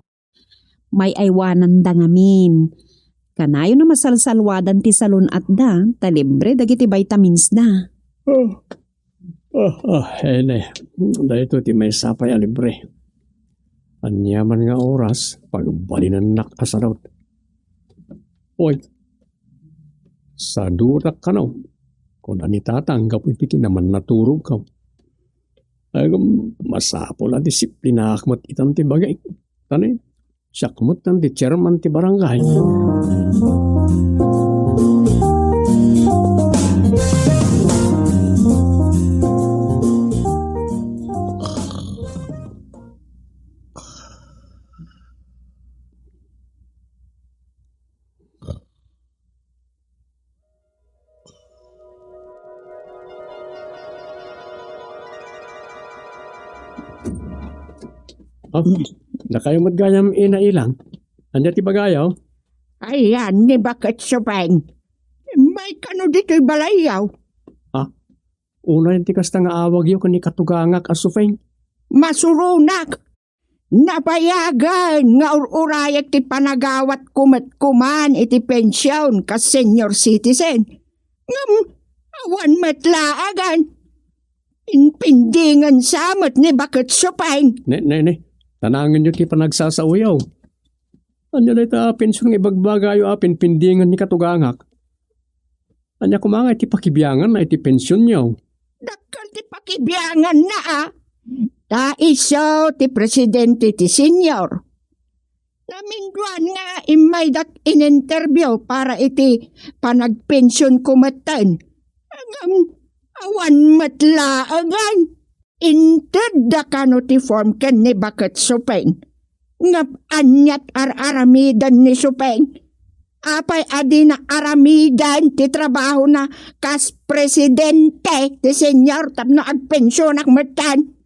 May-aywananda ngamin. Kanayon a masalsalwadan ti salun-atda, ta libre dagiti vitaminsda. Ah, ah, ah, ene. Daytoy ti maysa pay a libre. Aniaman nga oras, pagbalinennak a sadut. Oy, sadutak kano, kuna ni Tatang gapu iti kinamannaturogko. Ay, gum-, masapul a disiplinaak met itan ti bagik. Tani, siak met tan ti chairman ti barangay. Oh, dakayo met gayam, Ina Ilang. Ania ti bagayo? Ayan ni Baket Supeng. May kano ditoy balayyo? Ah, unay ti kasta nga awagyo ken ni katugangak a Supeng. Masuronak. Nabayagen nga ur-urayek ti panagawatko met koman iti pension kas senior citizen. Ngem awan met laengen. Pinpindingensa met ni Baket Supeng. Ne, ne, ne. Tanangenyo ti panagsasaoyo. Ania dayta a pension nga ibagbagayo a pinpindingen ni katugangak? Ania koma nga iti pakibianganna iti pensionyo? Dakkel ti pakibianganna, a. Ta isu ti presidente ti senior. Naminduan nga immaydak in-interview para iti panagpensionko metten. Ngem awan met laengen. Intedda kano ti form ken ni Baket Supeng. Ngem aniat ar-aramiden ni Supeng? Apay a dina aramiden ti trabahona kas presidente ti senior tapno agpensionak metten?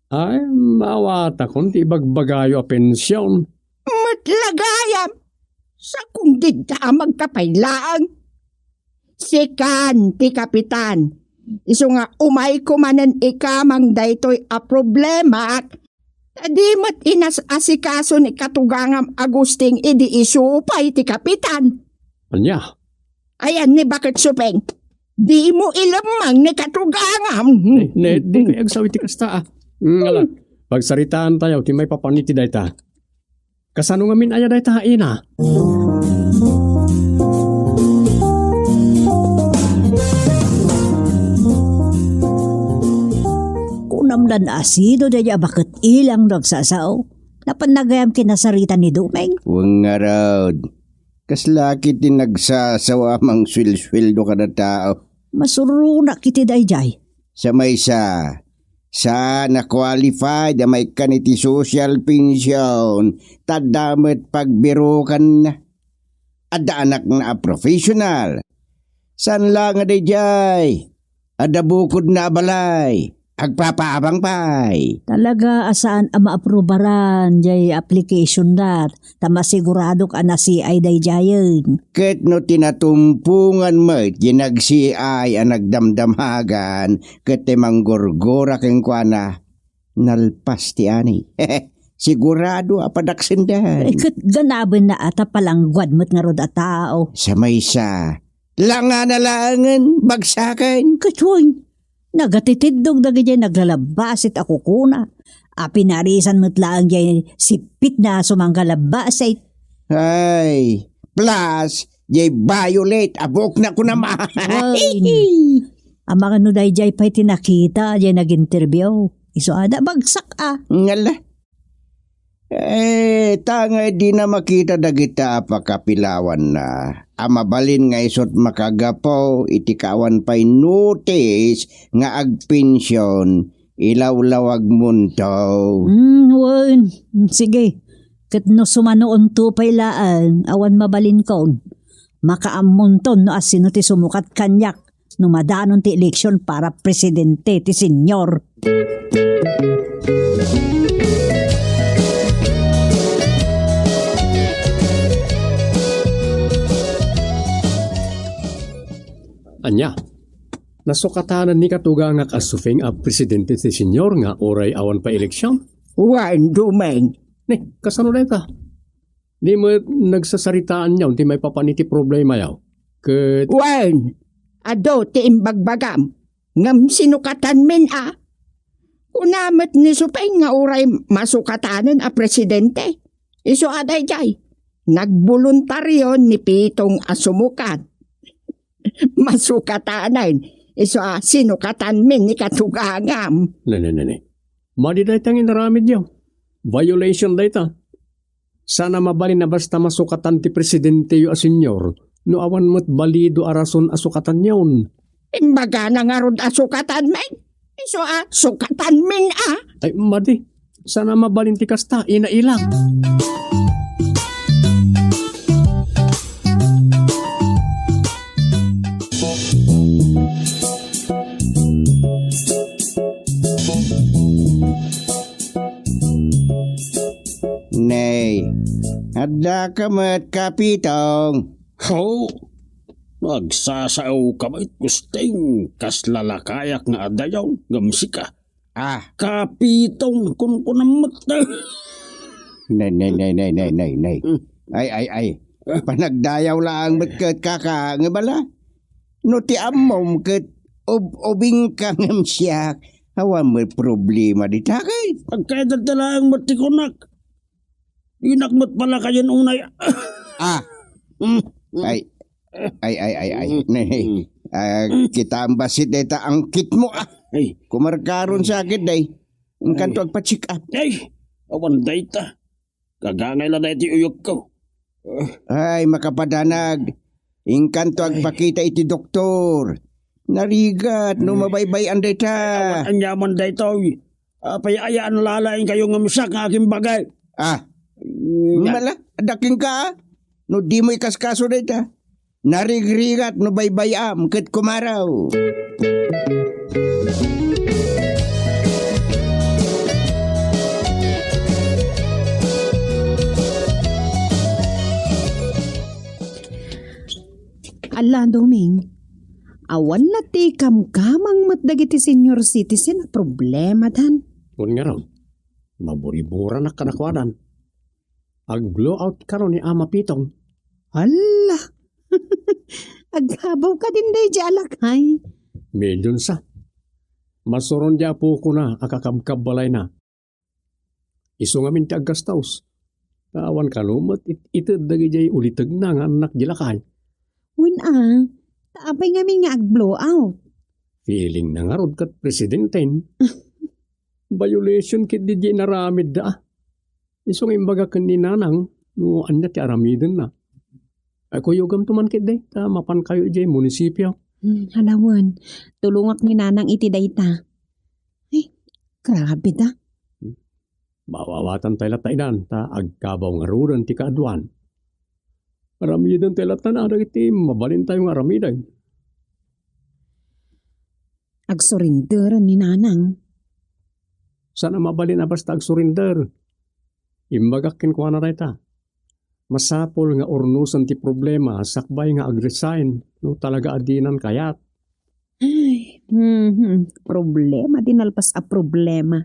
Ay, maawatakon ti ibagbagayo a pension. Met la gayam, sakon dida a magkapay laeng. Sikan ti kapitan. Isu nga umayko manen ikamang daytoy a problemaak. Ta di met inas-asikaso ni katugangam Agustin idi isu pay ti kapitan. Ania? Ayan ni Baket Supeng. Dimo ilemmeng ni katugangam. Ne, ne, dikay agsaw iti kasta, ah. Mm, ala, pagsaritaantayo ti maipapan iti dayta. Kasano ngamin aya dayta, ina? Kunam lan asido daydi a baket ilang no agsasao. Napan na gayam kinasarita ni Dumeng. Wen ngarud. Kasla kiti nagsasawa a mangsuelsueldo kada tao. Masuronak iti daydiay. Sa maysa, saan a qualified a maikkan iti social pension, ta adda met pagbirukanna. Adda anakna a professional. Saan la nga daydiay? Adda bukodna a balay. Agpapaabang pay. Talaga a saan a maaprubaran jay application dat, ta masiguradok a nasiay daydiayen. Ket no ti natumpongan met jay nagsiay a nagdamdamagan ket ti manggurgura kenkuana, nalpas ti ani. Sigurado a padaksendan. Eh, ket ganabenna a ta palangguad met ngarud a tao. Sa maysa, langana laengen, bagsaken. Ket wen, nagatitiddog dagidiay naglalabbasit a kukuna. A pinarisan met laeng jay sippitna a sumangga labbasit. Ay, plus, jay violet a buokna kunam a. Ay, amangan no daydiay pay ti nakita jay nag-interview. Isu a da bagsak a. Ngala. Eh, ta nga dina makita dagita a pakapilawanna, a mabalin nga isut' makagapu iti kaawan pay notice nga agpension, ilawlawagmonto. Hmm, wen. Sige. Ket no sumanuonto pay laeng, awan mabalinkon. Makaammonton no asino ti sumukat kaniak no madanon ti eleksion para presidente ti senior. Ania? Nasukatanan ni katugangak a Sufeng a presidente ti senior nga uray awan pay eleksion? Wen, Dumeng. Ni, kasano dayta? Di met nagsasaritaanyo ti maipapan iti problemayo. Ket wen, adu ti imbagbagam, ngem sinukatanmin a. Kuna met ni Supeng nga uray masukatanen a presidente. Isu a daydiay, nagboluntario ni Pitong a sumukat. Masukatanen, isu a sinukatanmin ni katugangam. Ne, ne, ne, ne. Madi dayta nga inaramidyo. Violation dayta. Saan a mabalin a basta masukatan ti presidenteyo a senior no awan met balido a rason a sukatanyon. Imbagana ngarud a sukatanmin? Isu a sukatanmin a? Ay, madi. Saan a mabalin ti kasta, ina Ilang. Nay, addaka met, Kapitong? Ho, nagsasaoka met, Gusting, kas lalakayak nga adayaw, ngem sika. Ah. Kapitong, kunkunam met. Nay, nay, nay, nay, nay, nay, nay. Hmm. Ay, ay, ay. Ah. Panagdayaw laeng met ket kaka, nga bala. No ti ammom ket ub-, ubingka ngem siak, awan met problema dita ket. Agkayatadta laeng met ti kunak. Dinak met palakayen unay. Ah. Mm. Ay. Ay, ay, ay, ay. Mm. Ne, mm. Ah, kitaem bassit dayta angkitmo, ah. Ay. Kumarkaron sakit, day. Inkanto agpa-check up. Ay, awan dayta. Kagangay la daytoy uyokko. Ay, makapadanag. Inkanto agpakita iti doktor. Narigat no mabaybay-an dayta. Ay, awan aniaman daytoy. Apay aya a nalalaingkayo ngem siak nga agimbagay? Ah. Mm. Mala, adda kenka, ah. No dimo ikaskaso dayta. Narigrigat no baybay-am ket kumaraw. Ala, Doming, awan la ti kamkamang met dagiti senior citizen a problema, dan. Wen ngarud, maburiburanak kadakuadan. Ag-blowout kano ni Ama Pitong. Hala! Agkabaw kadin daydiay a lakay. Medyo sa. Masuron di apokona a kakabkabbalayna. Isu ngamin ti aggastos. Ta awan kano met it-, ited dagidiay ulitegna nga annak di lakay. Wen a, ta apay ngamin nga ag-blowout? Feeling na ngarud ket presidenten. Violation ket di inaramidda. Isu nga imbagak ken ni Nanang no ania ti aramidenna. Ay, kuyogamto man ketdi, ta mapankayo idiay munisipio. Hmm, alawen, tulongak ni Nanang iti dayta. Ay, grabe da. Maawatan tayo latta idan, ta agkabaw ngaruden ti kaaduan. Aramiden tayo latta na dagiti mabalin tayo nga aramiden. Agsurrender ni Nanang. Saan a mabalin a basta agsurrender? Imbagak kenkuana dayta. Masapul nga urnosen ti problema sakbay nga ag-resign no talaga a dinan kayat. Ay, mhm. Problema di nalpas a problema.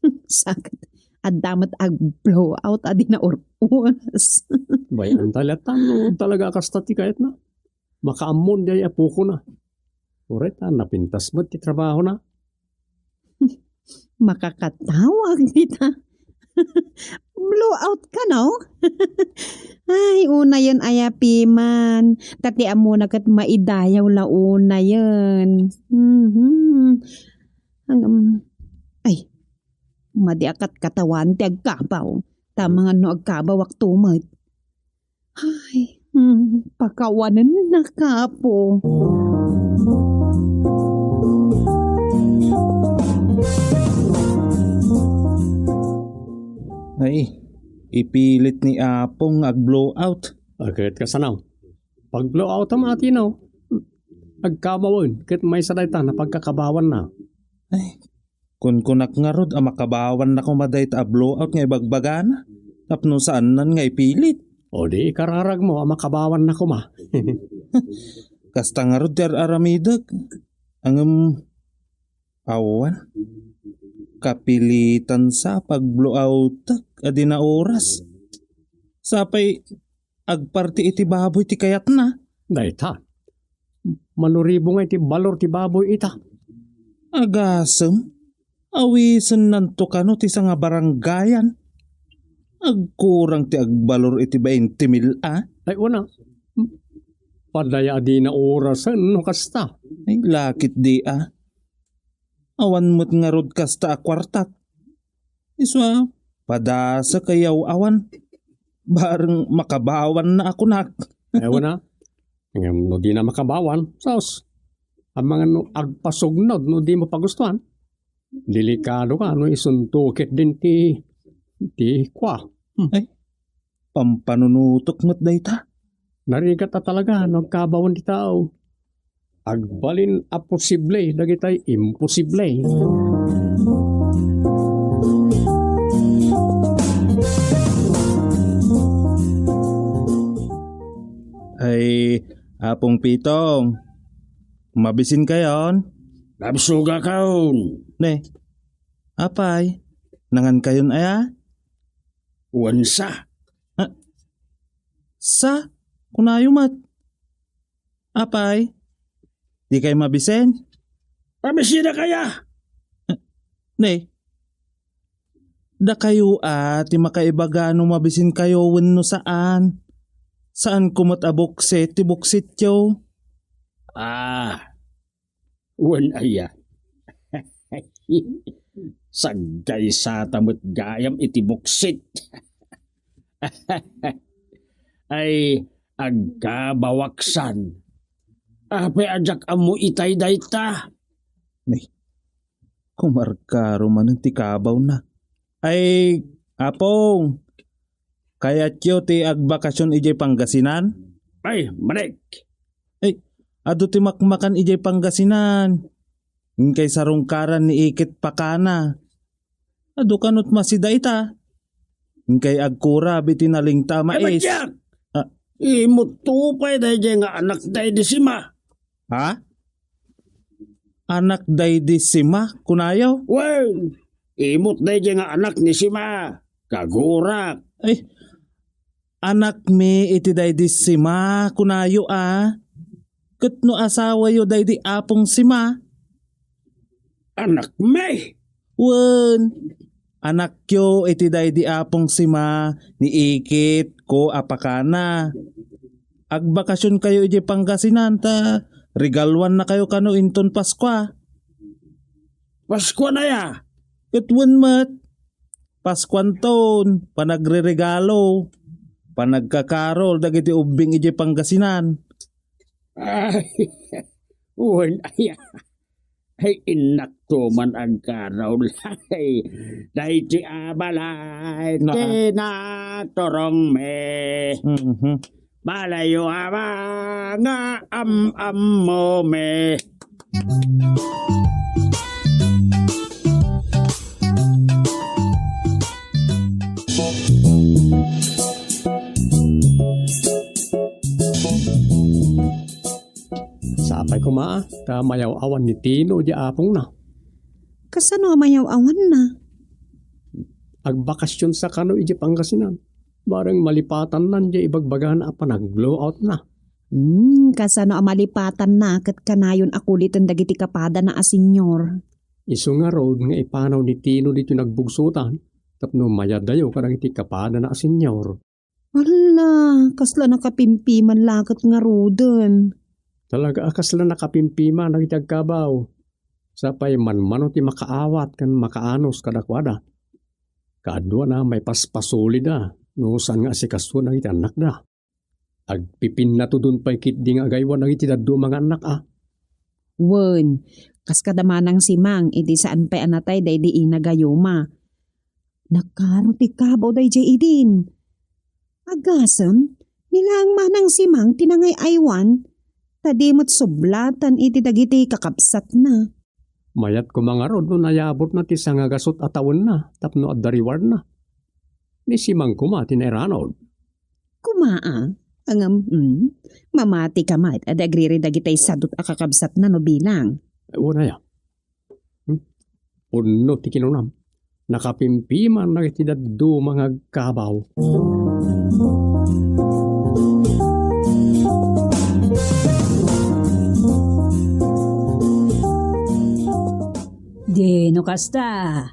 Sakit. Adda met ag-blowout a di naur-uras. Bay-an ta latta no talaga a kasta ti kayatna. Makaammon diay apokona. Uray ta napintas met ti trabahona. Makakatawag dita. Blowout kano? Ay, unayen aya piman. Ta ti ammona ket maidayaw la unayen. Mhm. Ang, um, ay, madi a katkatawan ti agkabaw. Ta amangan no agkabawakto met. Ay, hmm, pakawanennaka, Apo. Ay, ipilit ni Apo nga ag-blowout. A, ket kasano? Pag-blowout a matino. Agkabawen, ket maysa dayta napagkakabawanna. Ay, kunkunak ngarud a makabawanna koma dayta a blowout nga ibagbagana, tapno saannan nga ipilit. O di ikararagmo a makabawanna koma. Kasta ngarud ti ar-aramidek. Ngem, awan. Kapilitan sa pag-blowoutek a di nauras. Sapay agparti iti baboy ti kayatna. Dayta. Manuribo nga iti balor ti baboy ita. Agasem, awisennanto kano ti sangabarangayan. Agkurang ti agbalor iti bainte mil a. Ay, una. Padaya a di naurasen no kasta. Ay, lakit di a. Awan met ngarud kasta a kuartak. Isu a, padasek a yaw-awan. Bareng makabawanna a kunak. Ewan a. Ngem no dina makabawan, sus. Amangan no agpasugnod no di mo pagustuan. Delikado ka no isunto ketdin ti, ti kua. Hmm. Ay, pampanunutok met dayta. Narigat a talaga no agkabawan ti tao. Agbalin a posible dagitay imposible. Ay, Apong Pitong, mabisinkayon? Nabsugakon. Ne, apay, nangankayon aya? Wen sa. Ah, sa? Kunayo met. Apay, dikay mabisen? Mabisina kaya? Ne, dakayo a ti makaibaga no mabisinkayo wenno saan. Saanko met a buksit ti buksityo. Ah, wen aya. Saggaysata met gayam iti buksit. Ay, agkabawaksan. Apay a diak ammo itay dayta? Ni, kumarkaro manen ti kabawna. Ay, Apong, kayatyo ti agbakasyon idiay Pangasinan? Ay, manik. Ay, adu ti makmakan idiay Pangasinan. Inkay sarungkaran ni Ikit Pakana. Adu kanut masida ita. Inkay agkurab iti nalingta a mais. Ay, badiak! Ah. Imutto pay daydiay nga anak daydi Sima. Ha? Anak daydi Sima, kunayo? Wen, imut daydiay nga anak ni Sima. Kagurak. Ay, anakmi iti daydi Sima, kunayo a. Ket no asawayo daydi Apong Sima? Anakmi? Wen, anakyo iti daydi Apong Sima ni ikitko a pakana. Agbakasionkayo idiay Pangasinan ta regaluannakayo kano inton Paskua. Paskuan aya? Ket wen met, Paskuanton, panagreregalo, panagkakarol dagiti ubbing idiay Pangasinan. Ay, wen aya. Ay, innakto man agkarol. Ay, daydi a balay, na- tinaturongmi. Mhm. Balayo a mga am-ammomi. Sapay koma, ta mayaw-awan ni Tino di apongna. Kasano a mayaw-awanna? Agbakasionsa kano iti Pangasinan. Bareng malipatannan diay ibagbagana a panag-blowoutna. Hmm, kasano a malipatanna ket kanayon a kuliten dagiti kapadana a senior? Isu ngarud nga ipanaw ni Tino ditoy nagbugsotan tapno mayadayo kadagiti kapadana a senior. Hala, kasla nakapimpiman la ket ngaruden. Talaga a kasla nakapimpiman dagiti agkabaw. Sapay manmano ti makaawat ken makaanus kadakuada. Kaaduana, maipaspasolida no saan nga asikasoen dagiti annakda. Agpipinnatudon pay ketdi nga agaywan dagiti dadduma nga annak a. Wen, kas kada Manang Simang, idi saan pay a natay daydi ina gayuma. Nakaro ti kabaw daydiay idin. Agasem, ni laeng Manang Simang ti nangay-aywan, ta di met sublatan iti dagiti kakabsatna. Mayat koma ngarud no nayabutna ti sangagasut a tawenna tapno adda rewardna. Ni Simang koma ti nairanod. Koma a, ngem, mm, mamati ka met a di agriri dagitay sadut a kakabsatna no bilang. Ay, wen aya. Hmm? Pudno ti kinunam. Nakapimpiman dagiti dadduma nga agkabaw. Di no kasta,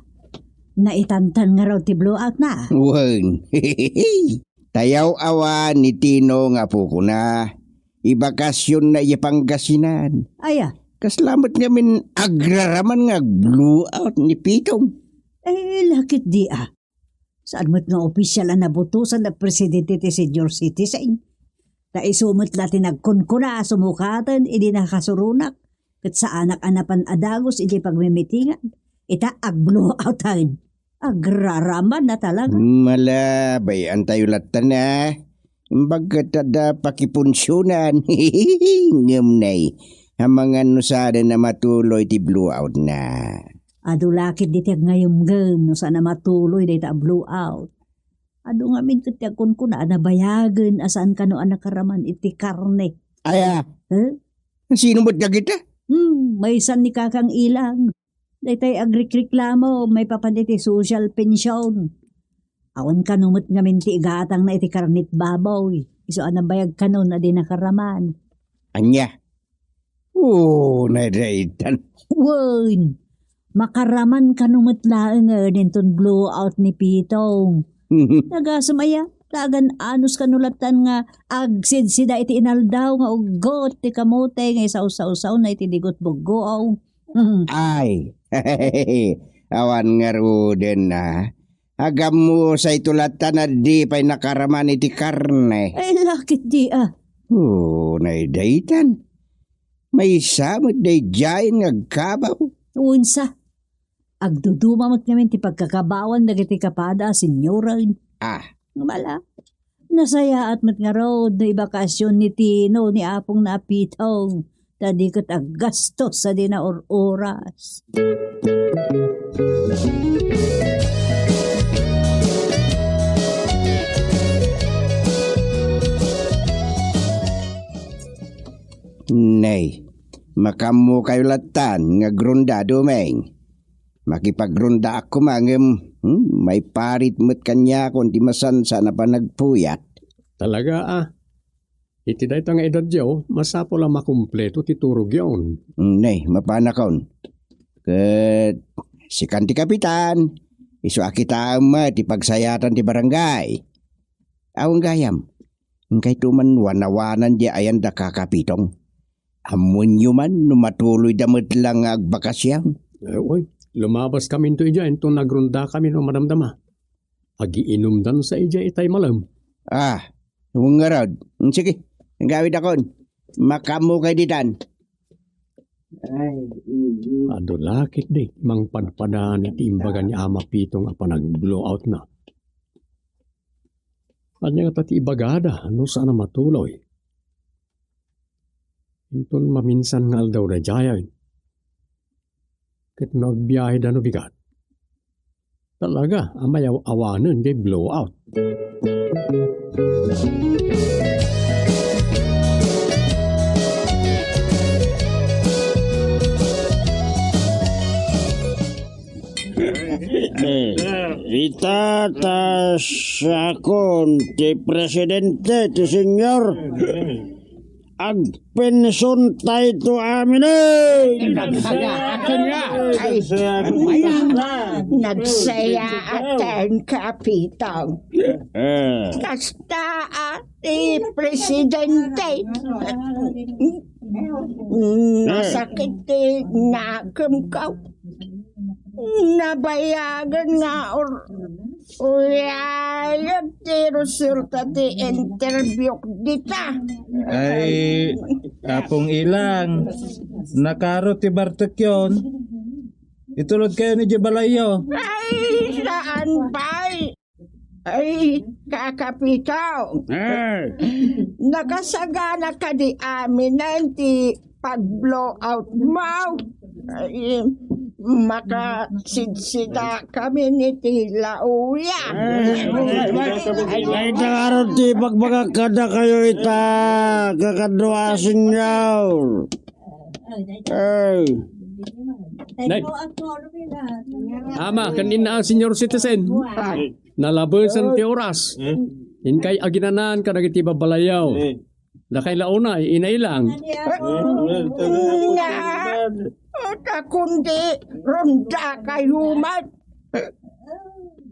naitantan ngarud ti blowoutna. Wen. Tayaw-awan ni Tino nga apokona. Ibakasionna idiay Pangasinan. Aya? Kasla met ngamin agraraman nga ag-blowout ni Pitong. Eh, lakit di a. Saan met nga opisyal a nabutosan a presidente ti senior citizen? Ta isu met la ti nagkunkuna a sumukaten idi nakasuronak, ket saanak a napan a dagus idiay pagmimitingan. Ita, ag-blowoutan. Agraraman na talaga. Mala, bay-antayo latta na. Imbag ket adda pakipunsionan. Ngem nay, amangan no saan a matuloy ti blowoutna. Adu la ketdi ti agnayemgem no saan a matuloy dayta a blowout. Adu ngamin ket ti agkunkuna a nabayagen a saan kano a nakaraman iti karne. Aya? Eh? Sino met dagita? Hmm, maysan ni Kakang Ilang. Daytay agrikreklamo maipapan iti social pension. Awan kano met ngamin ti igatangna iti karnit baboy. Isu a nabayag kanon a di nakaraman. Ania? Oo, nadaytan. Wen, makaraman kano met laengen inton blowout ni Pitong. Nagasem aya, ta agan-anus kano lattan nga agsidsida iti inaldaw nga uggot ti kamote nga isawsawsawna iti digot buggoaw. Ay, awan ngaruden a. Agammusayto lattan a di pay nakaraman iti karne. Ay, lakit di a. Oo, nadaytan. Maysa met daydiayen nga agkabaw. Unsa? Agduduma met ngamin ti pagkakabawan dagiti kapada a senioren. Ah. Bala, nasayaat met ngarud no ibakasion ni Tino ni apongna a Pitong, ta di ket aggastos a di naur-uras. Nay, makammokayo lattan nga agrunda, Dumeng. Makipagrundaak koma ngem, hmm, maiparit met kaniakon ti masansan a panagpuyat. Talaga a. Iti dayta nga edadyo, masapul a makumpleto ti turogyon. Ne, mapanakon. Ket sikan ti kapitan, isu a kitaem met ti pagsayatan ti barangay. Awan gayam, inkayto man wanawanan diay ayan da Kaka Pitong. Ammoenyo man no matuloyda met la nga agbakasyon. Eh, oy, lumabaskaminto idiay inton agrundakami no madamdama. Agiinumdansa idiay itay malem. Ah, wen ngarud. Mm, sige, aggawidakon. Makaammo kay ditan. Ay, mm. Adu la ketdi mangpadpadaan iti imbaga ni Ama Pitong a panag-blowout na. Ania ngata ti ibagada no saan a matuloy? Inton maminsan nga aldaw daydiay, ket no agbiaheda no bigat, talaga a mayaw-awanen diay blowout. Eh, ita ta siakon ti presidente ti senior. Agpension tayto aminen. Nagsayaaten nga. Ay, nagsayaaten, Kapitong. Eh. Kasta a ti presidente. Nasakit ti nakemko. Nabayagen nga or-, uyayag ti resulta ti interview dita. Ay, Apong Ilang, nakaro ti bartekyon. Itulod kayo ni balayyo. Ay, saan pay? Ay, Kaka Pitong. Eh. Nakasagana kadi aminen ti pag-blowout mo? Ay, makasidsida kami ni ti lauya. Eh, ay, ay, ay, ay, ti pagbagak kada kayo ita, kakadua, senyor. Ay. Nay. Ama, ken inna a senior citizen. Ay. Nalabesan ti oras. Eh? Inkay aginanaen kadagiti babalayyo. Eh? Dakay la unay, inailang. Nga, ta kundi, ronda kayo met.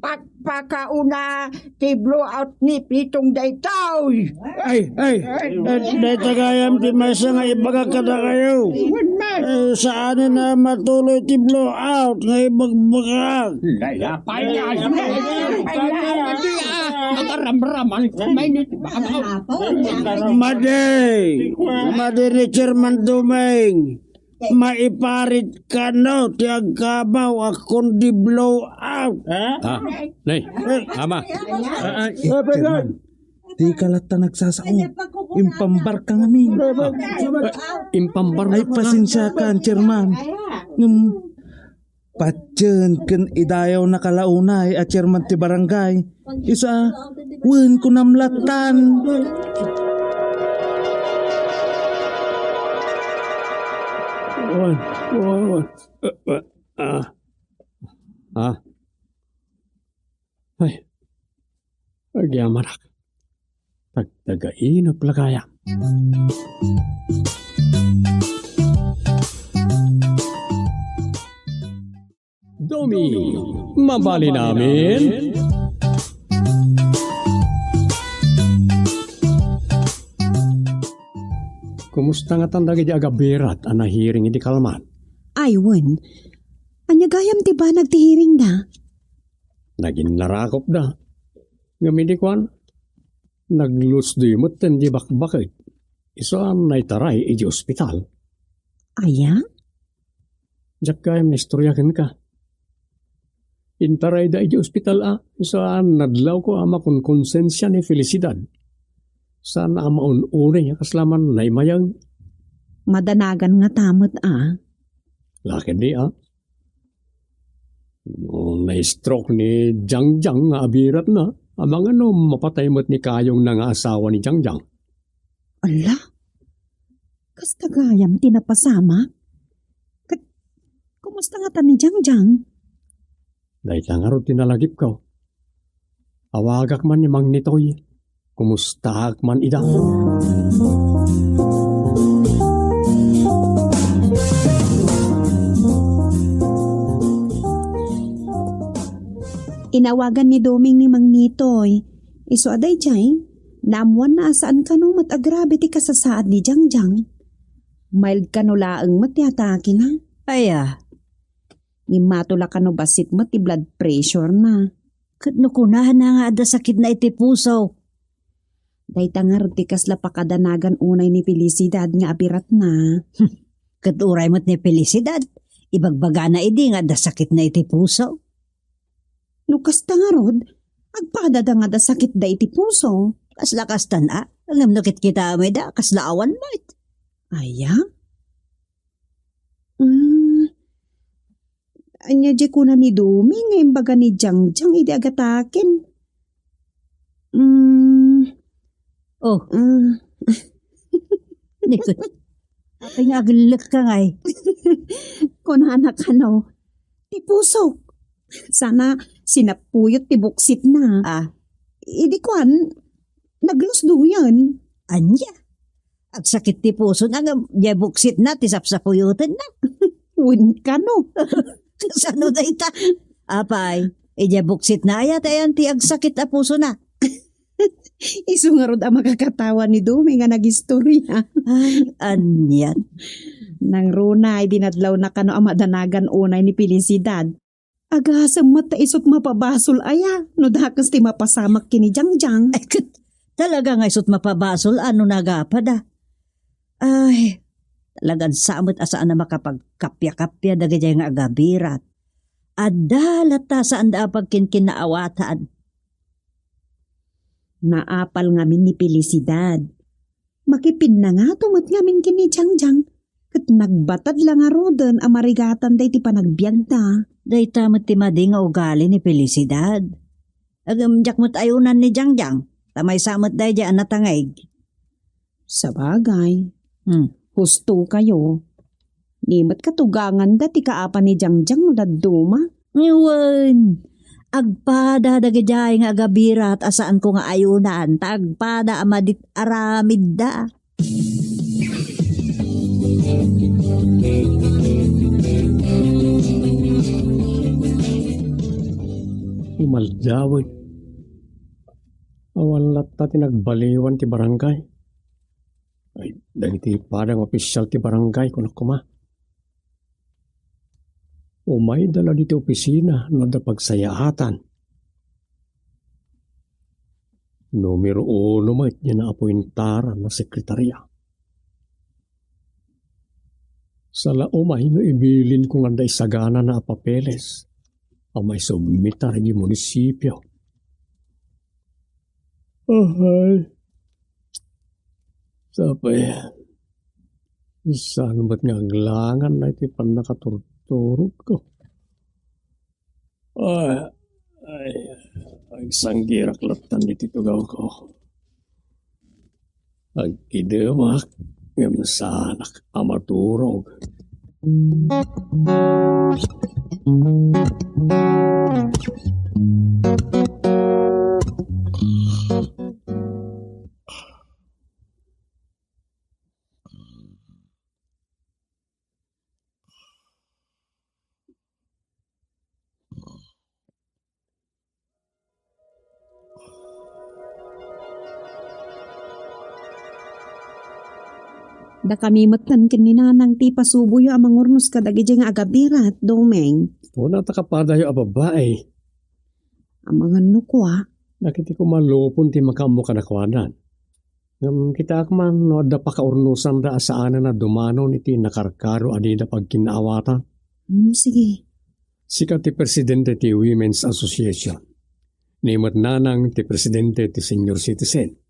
Pakpakauna ti blowout ni Pitong daytoy. Ay, ay, ay, dayta gayam ti maysa nga ibaga kadakayo. Eh, saanen a matuloy ti blowout nga ibagbagak. Layapay nga. Makaramraman. Madi. Madi ni Chairman Dumeng. Maiparit kano ti agkabaw a kundi blowout. Ha? Ah, nay, ama. Ay, ay, Chairman. Di ka latta nagsasao. Impambar ka ngamin. Impambar. Ay, pasensiakan, Chairman. Ngem, patien ken idayawna ka la unay a chairman ti barangay. Isu a, wen kunam lattan. Wen, wen, wen. Eh, eh, ah. Ah. Ay. Agyamanak. Tagtagainep la gayam. Domi, mabalin amin? Kumusta ngatan dagiti agabirat a nahiring iti kalman? Ay, wen. Ania gayam ti banag ti hiringda? Naginnarakopda. Ngem idi kuan, naglusdoy metten di bakbaket. Isu a naitaray iti ospital. Aya? Diak gayam naistorya kenka. Intarayda iti ospital a, isu a nadlawko a makonkonsensia ni Felicidad. Saan a maun-unay a kasla man naimayang. Madanagan ngata met a. Lakedi a. No, na-stroke ni Jangjang nga abiratna, amangan no mapatay met ni kayongna nga asawa ni Jangjang. Ala? Kasta gayam ti napasamak? Ket kumusta ngata ni Jangjang? Dayta ngarud ti nalagipko. Awagak man ni Mang Nitoy. Kumustaak man ida? Inawagan ni Doming ni Mang Nitoy. Isu a daydiay, naammoanna a saan kano met agrabe ti kasasaad ni Jangjang. Mild kano laeng met ti atakena. Aya. Ngimmato la kano bassit met ti blood pressure na. Ket no kunana nga adda sakitna iti puso? Dayta ngarud ti kasla pakadanagan unay ni Felicidad nga abiratna. Ket uray met ni Felicidad, ibagbagana idi nga adda sakitna iti puso. No kasta ngarud, agpadada nga adda sakitda iti puso. Kasla kastan a, ngem no kitkitaem ida, kasla awan met. Aya? Ah, ania diay kuna ni Doming nga imbaga ni Jangjang idi agataken? Mm. Oh. Ah. Nikut. Apay nga agellek ka ngay? Kunana kano, ti pusok. Sana sinapuyot ti buksitna. Ah. Idi kuan, naglusdoyen. Ania? Agsakit ti pusona ngem diay buksitna ti sapsapuyotenna. Wen kano. Kasano dayta? Apay, idiay buksitna aya ti ayan ti agsakit a pusona? Isu ngarud a makakatawa ni Doming nga nagistorya. Ay, anian. Nangruna idi nadlawna kano a madanagan unay ni Felicidad. Agasem met ta isut mapabasol aya no dakes ti mapasamak ken ni Jangjang. Ay, ket talaga nga isut mapabasol a no nagapada. Ay, talagan sa met a saan a makapagkappia-kappia dagidiay nga agabirat. Adda latta saanda a pagkinkinnaawatan. Naapal ngamin ni Felicidad. Makipinnangato met ngamin ken ni Jangjang, ket nagbatad la ngaruden a marigatanda iti panagbiagda. Dayta met ti madi nga ugali ni Felicidad. Ngem diak met ayunan ni Jangjang, ta maysa met daydiay a natangig. Sabagay. Hmm. Husto kayo. Ni met katuganganda ti kaapa ni Jangjang no dadduma. Wen, agpada dagidiay nga agabirat a saanko nga ayunan, ta agpada a madit aramidda. Umaldawen. Awan latta ti nagbaliwan ti barangay. Ay, dagiti pada nga opisial ti barangay, kunak koma. Umayda la diti opisina no adda pagsayaatan. Numero uno met diay naapuentaran a sekretaria. Sala umay no ibilinko nga adda isaganana a papeles a maisubmitar iti munisipio. Ahay. Sapay, saan met nga aglangan na iti pannakaturturogko. Ay, ay, agsanggirak lattan iti tugawko. Agkidemak, ngem saanak a maturog. Dakami metten ken ni Nanang ti ipasuboyo a mangurnos kadagiti nga agabirat, Domeng. Kuna ta kapadayo a babbai. Amangan no kua. Dagiti koma lupon ti makaammo kadakuada. Ngem kitaak man no adda pakaurnosanda a saanen a dumanon iti nakarkaro a dida pagkinnaawatan. Hmm, sige. Sika ti presidente ti Women's Association. Ni met Nanang ti presidente ti Senior Citizen.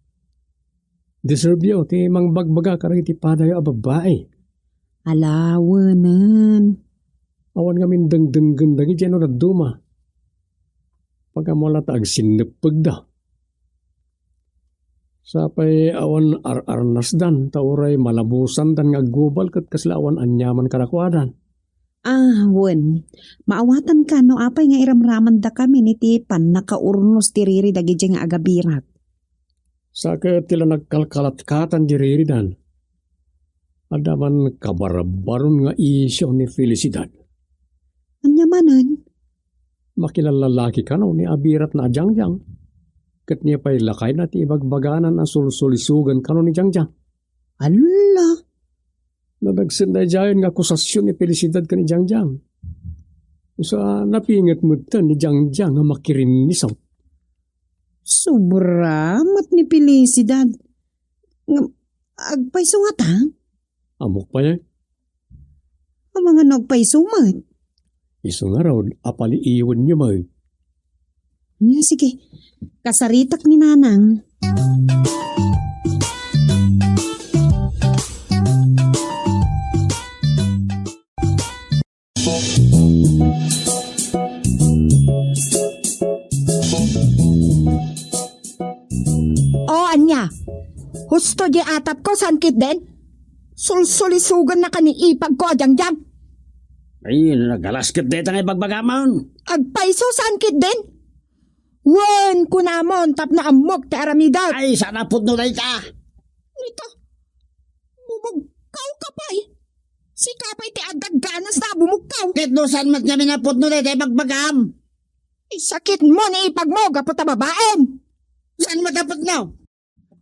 Deserve yo ti mangbagbaga kadagiti padayo a babbai. Alawenen. Awan ngamin dengdenggen dagiti ano dadduma. Pagamo la ta agsinneppegda. Sapay awan ar-arnasdan, ta uray malabusandan nga aggubal ket kasla awan aniaman kadakuadan. Ah, wen. Maawatan ka no apay nga iramramandakamin iti pannakaurnos ti riri dagiti nga agabirat. Sa ket ti la nagkalkalatkatan di riridan. Adda man kabarbaron nga isyu ni Felicidad. Ania manen? Makilallalaki kano ni abiratna a Jangjang. Ket nia pay lakayna ti ibagbagana a sulsulisogen kano ni Jangjang. Alla! Nadagsen daydiayen nga akusasion ni Felicidad ken ni Jangjang. Isu a napinget metten ni Jangjang nga makirinnisog. Sobra met ni Felicidad. Ngem, agpayso ngata? Ammok pay, eh. Amangan no agpayso met. Isu ngarud, apaliiwenyo met. Hmm, sige. Kasaritak ni Nanang. O, ania? Husto di atapko, saan ketdin? Sulsulisogenna ka ni ipagko a Jangjang. Ay, nagalas ket dayta nga ibagbagam. Agpayso, saan ketdin? Wen, kunamon, tapno ammok ti aramidek. Ay, saan a pudno dayta? Nita, bumugkaw ka pay. Sika pay ti adda ganas na bumugkaw. Ket no saan met ngamin a pudno dayta ibagbagam? Isakitmo ni ipagmo gapu ta babaem. Saan met a pudno?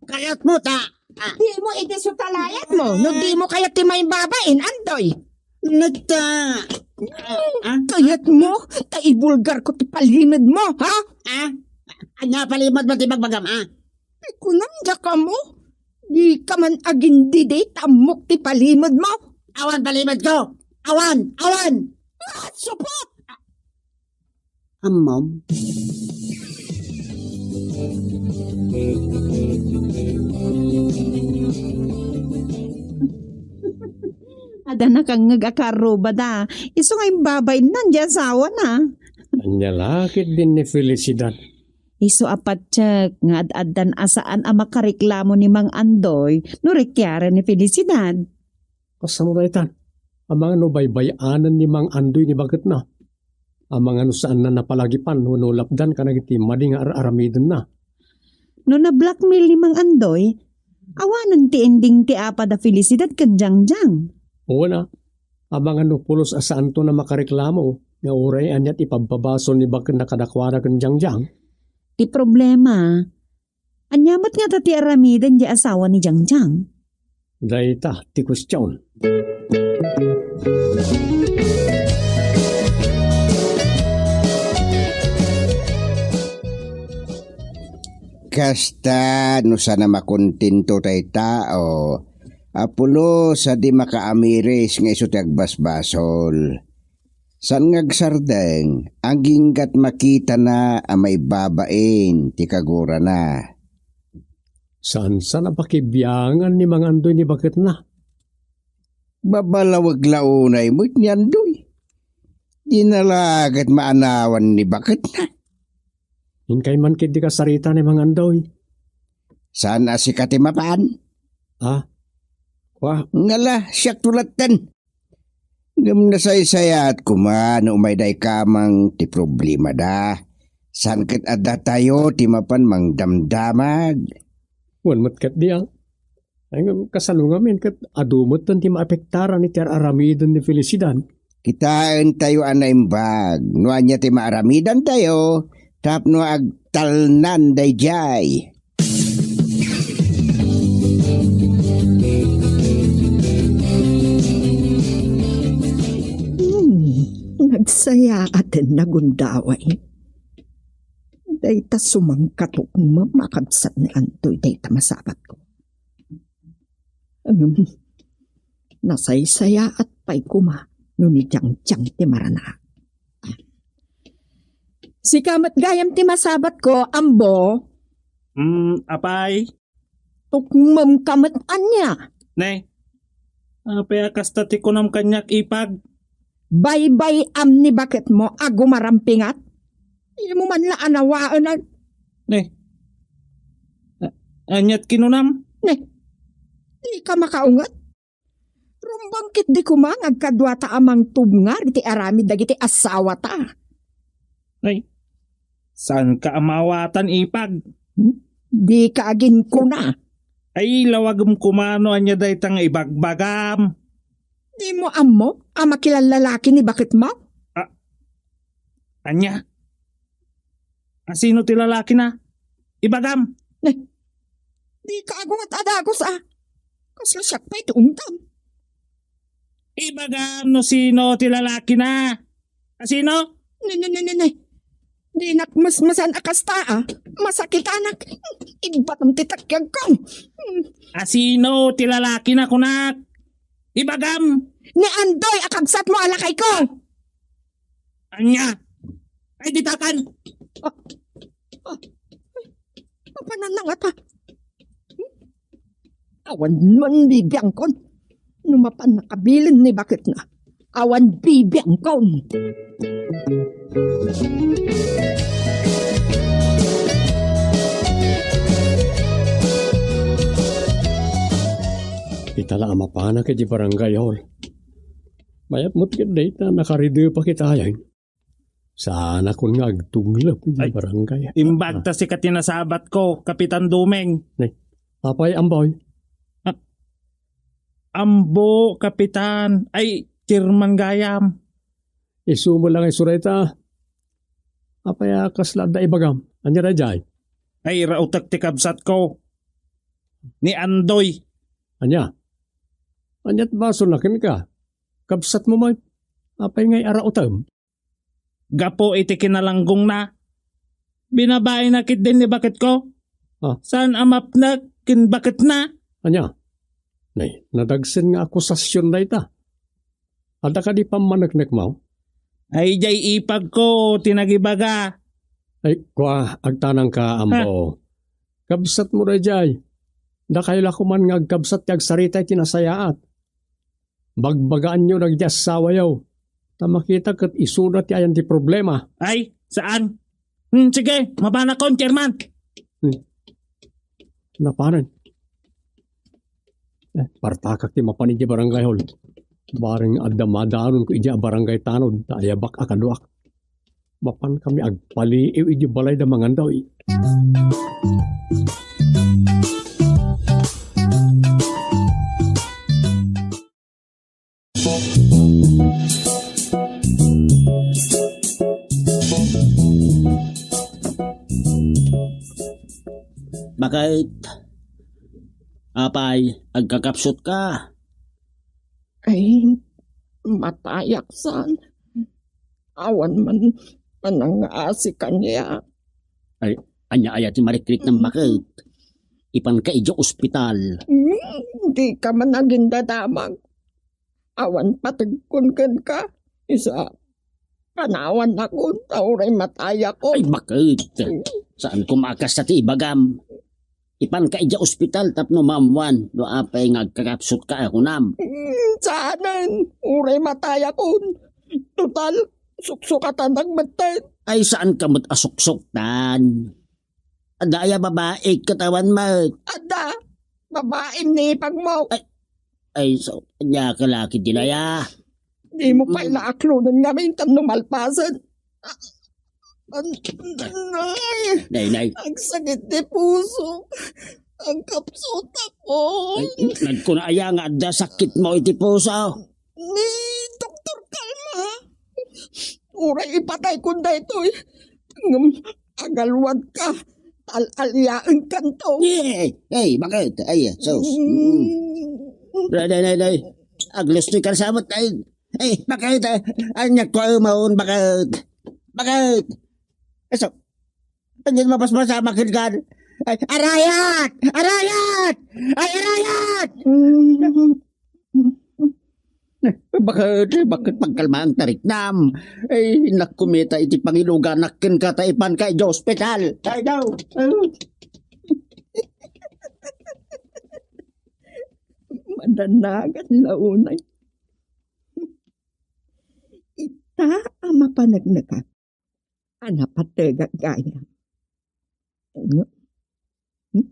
Kayatmo ta, ah. Dimo idi sutalayatmo, no dimo kayat ti maimbabain, Andoy. Nagta-, ah? Kayatmo, ta ibulgarko ti palimedmo, ha? Ah? Ania palimedmo ti ibagbagam, ah? Ti kunam da kamo, dika man agindidi ta ammok ti palimedmo. Awan palimedko. Awan, awan. Ah, supot! Ammom? Adda nakangngeg a karrubada. Isu nga imbabainna diay asawana. Ania la ketdin ni Felicidad? Isu a patiek nga ad-addan a saan a makareklamo ni Mang Andoy no rikiaren ni Felicidad. Kasano daytan? Amangan no baybay-anen ni Mang Andoy ni baketna. Amangan no saanna napalagipan wenno lapdan kadagiti madi nga ar-aramidenna. No na-blackmail ni Mang Andoy, awanen ti ending ti apa da Felicidad ken Jangjang. Wen a, amangan no pulos a saanto a makareklamo nga uray aniat ipabbabasol ni baketna kadakuada ken Jangjang. Ti problema, ania met ngata ti aramiden diay asawa ni Jangjang? Dayta ti kuestion. Kasta, no saan a makontento tay tao, a pulos a di makaamiris nga isu ti agbasbasol. Saan nga agsardeng, agingga't makitana a maibabain ti kagurana. Saan-saan a pakibiangan ni Mang Andoy ni baketna. Babalaweg la unay met ni Andoy. Dina la ket maanawan ni baketna. Inkay man ketdi kasarita ni Mang Andoy. Saan a sika ti mapan? Ah? Kua? Ngala, siakto latten. Ngem nasaysayaat koma no umay daykamang ti problemada. Saan ket a datayo ti mapan mangdamdamag? Wen met ketdi, a. Ay, ngem kasano ngamin ket adu metten ti maapektaran iti ar-aramiden ni Felicidad? Kitaentayo a naimbag no ania ti maaramidantayo tapno agtalnan daydiay. Hmm, nagsayaaten nagundaway. Dayta sumangkatok nga makabsat ni Antoy dayta masabatko. Ngem, nasaysayaat pay koma no ni Jangjang ti maranaak. Sika met gayam ti masabatko, Ambo. Hmm, apay? Tukmemka met ania? Ne, apay a kasta ti kunam kaniak, ipag? Baybay-am ni baketmo a gumarampingat? Dimo man la anawaen a Ne. A-, aniat kinunam? Ne. Dika makaunget? Rumbeng ketdi koma nga agkaduata a mangtubngar iti aramid dagiti asawata. Ay, saanka a maawatan, ipag? Hmm? Dika aginkuna. Ay, lawagem koma no ania dayta nga ibagbagam. Dimo ammo a makilallalaki ni baketmo? A-, ania? Asino ti lalakina? Ibagam. Ne, dika agunget a dagus a. Kasla siak pay ti untam. Ibagam no sino ti lalakina. Asino? Ne, ne, ne, ne, ne. Dinak mesmesan a kasta a. Masakitanak. Igbatam ti takyagko. Asino ti lalakina kunak? Ibagam. Ni Andoy a kabsatmo a lakayko. Ania? Ay, ditakan! Ah, ah, mapanan na ngata. Awan man bibiangkon. No mapan nakabilin ni baketna, awan bibiangkon. Ita la a mapanak iti barangay hall. Mayat met ket dayta, nakaridi pa kitayen. Saanakon nga agtuglep iti Ay, barangay. Imbag ta sika ti nasabatko, Kapitan Dumeng. Nay, apay, Amboy? Ah, Ambo, Kapitan. Ay, Chairman gayam. Isu mo lang isu dayta. Apay a kasla adda ibagam? Ania daydiay? Ay, irautek ti kabsatko. Ni Andoy. Ania? Aniat basol na kenka? Kabsatmo met? Apay ngay arautem? Gapu iti kinalanggongna, binabaina ketdi ni baketko. Ah. Saan a mapnek ken baketna? Ania? Nay, nadagsen nga akusasion dayta. Adda kadi pammaneknekmo? Ay, diay ipagko ti nagibaga. Ay, kua, agtanangka, Ambo. Ha? Kabsatmo daydiay. Dakayo la koman nga agkabsat ti agsarita iti nasayaat. Bagbagaanyo dagiti assawayo, ta makita ket isuda ti ayan ti problema. Ay, saan? Hmm, sige, mapanakon, Chairman. Hmm. Napanen. Eh, partakak ti mapan idiay barangay hall. Bareng adda madanonko idiay a barangay tanod, ta ayabak a kaduak. Mapan kami agpaliiw idiay balay da mangandaw. Bakit? Apay, agkakapsut ka? Ay, matayak san. Awan man manangasi kaniak. Ay, ania aya ti marikrik nang bakit? Ipanka idiay ospital. Hmm, dika man agindadamag. Awan pategkon kenka. Isu a panawannakon, ta uray matayakon. Ay, bakit? Saan koma a kasta ti ibagam? Ipanka idiay ospital tapno maammuan no apay nga agkakapsutka a kunam. Hmm, saanen. Uray matayakon. Total, suksukatanak metten. Ay, saanka met a suksuktan. Adda aya babai ket awan met? Adda. Babaim ni ipagmo. Ay, ay, so, ania ka la ket dinaya? Dimo pay la aklonen ngamin tapno malpasen. An-, an-, ay, Nay, nay. Agsakit ti puso. Agkapsutakon. Ay, nagkuna aya nga adda sakitmo iti puso? Ni Doktor Kalma. Uray ipataykon daytoy. Ngem agalwadka. Al-aliaenkanto. Eh, eh, bakit? Ay, sus. Mm. Mm. Day, day, day, day. Aglustoy ka sa amat, ay. Eh, bakit? Ania ko amon, bakit? Bakit? Eso, ania mapaspasamak ken kan? Ay, arayat! Arayat! Ay, arayat! Mm. Bakit, bakit pagkalmaang tariknam? Ay, nakumita iti pangiluganak kenka ta ipanka idiay ospital. Ay, daw. Madanagan la unay. Ita a mapaneknekan a napategak gayam. Ano? Hmm?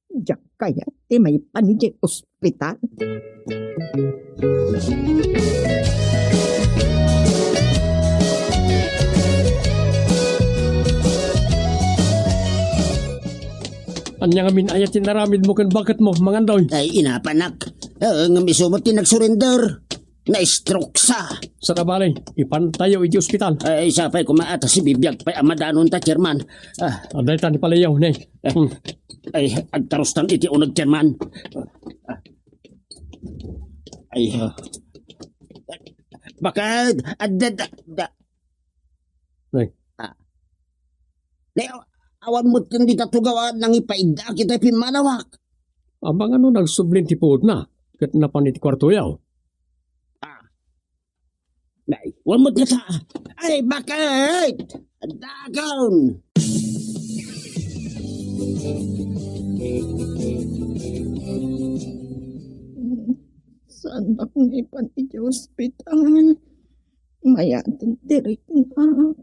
Diak kayat ti maipan idiay ospital. Ania ngamin aya ti inaramidmo ken baketmo, Mangandoy? Ay, inapanak. Eh, ngem isu met ti nagsurrender. Na-stroke sa. Saan a bale, ipantayo iti ospital. Ay, sapay koma ta sibibiag pay a madanonta, Chairman. Ah. Adda ita ni palayaw, ne. Hmm. Ay, agtarustan iti uneg, Chairman. Ah. Ay. Bakit? Adda, da, da. Ay. Ah. Ne, awan met ken dita tugaw a nangipaidda kita pimmanawak. Amangan no nagsublin ti puodna, ket napan iti kuartoyo. Ah. Ay, wan met kata. Ay, bakit? Dagaw! Saan ak nga ipan iti ospital? Mayaten ti riknak.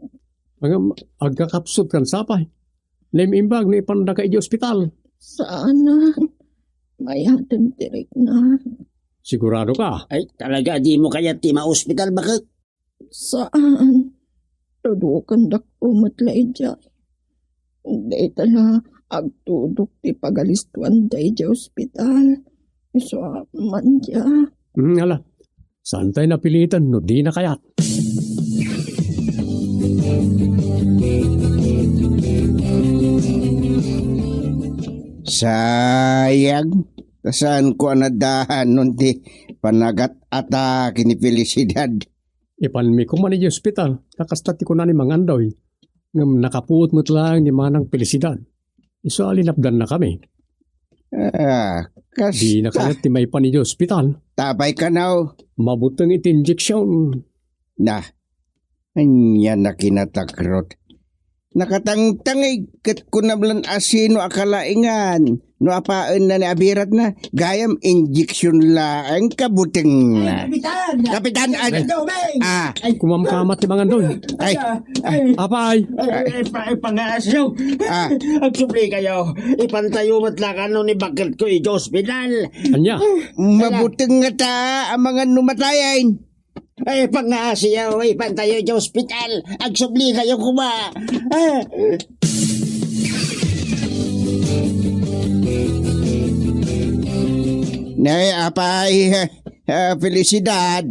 Ngem, agkakapsut kan sapay. Naim-imbag no ipandaka iti ospital. Saan. Mayaten ti riknak. Sigurado ka? Ay, talaga, dimo kayat ti maospital, bakit? Saan. Tudokendak met la idiay. Dayta la agtudok ti pagalistuanda idiay ospital. Isu a man dia. Hmm, ala. Saantay napilitan no dina kayat. Sayang. Saanko a nadanon ti panagat-atak ni Felicidad. Ipanmi koma idiay ospital, ta kasta ti kuna ni Mangandoy. Ngem nakapuot met laeng ni Manang Felicidad. Isu a linapdannakami. Ah, kasta. Dina kayat ti maipan idiay ospital. Tapay kano. Mabuteng iti injection. Na, ania na kinatakrot. Nakatangtangig ket kunam lan a sino a kalaingan no apaenna ni abiratna, gayam injection laeng kabutengna. Ay, Kapitan! Kapitan, ay, Ay, Doming! Ah. Ay, kumamkamat ti Mangandoy. Ay. Ay, ay. Apay! Ay, ay, pa-, ay, pangasiw. Ah. Agsubli kayo. Ipantayo met la kano ni baketko iti ospital. Ania? Mabuteng nga ta, amangan no matayen. Ay, pangasiyaw, ipantayo iti ospital. Agsubli kayo koma. Ah. Nay, apay, ah, Felicidad.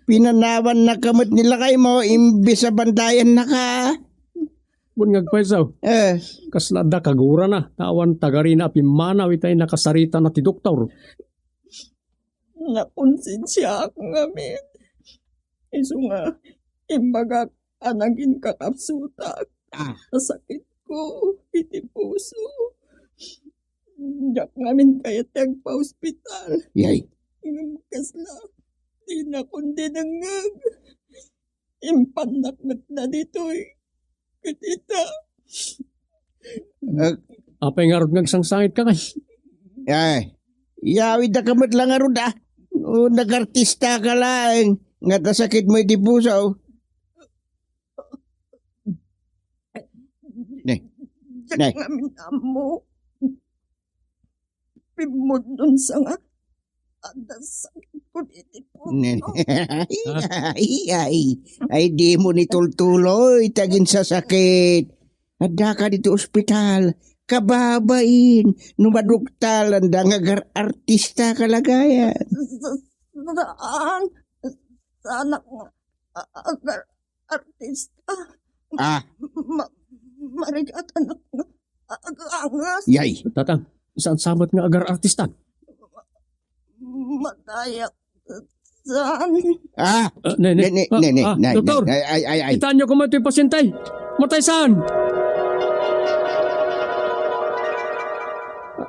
Pinanawannaka met ni lakaymo, imbes a bantayannaka. Wen nga agpayso. Eh. Kasla adda kagurana, ta awan tagarina a pimmanaw itay nakasaritana ti doktor. Nakonsensiaak ngamin. Isu nga, imbagak a naginkakapsutak. Ah. Nasakitko iti puso. Diak ngamin kayat ti agpaospital. Yay. Ngem kasla, dinakon dinengngeg. Impannak met la ditoy. Ket ita. Ag- Apay ngarud nga agsangsangitka, kay? Ay, iyawiddaka met la ngarud, ah. No, nagartistaka laeng, nga ta sakitmo iti puso. Ne. Diak Ne. ngamin ammo. Pimmudnon sa nga adda sakitko iti puso. Ne. Ay, ay, ay, ay, dimo ni tultuloy, ti aginsasakit. Addaka ditoy ospital. Kababain, no maduktalanda nga agar-artistaka la gayam. Sa-, saan? Saanak nga a-, agar-, artista. Ah. Ma-, marigatanak nga agangas. Yay. Tatang, saan sabot nga agar-artista? Matayak. Saan? Ah. Ah, ne, ne. Ne, ne, Ah, ne, ne, ah, ne, doktor, ne, ay, ay, ay, ay. Kitaenyo koma toy pasyente. Matay saan?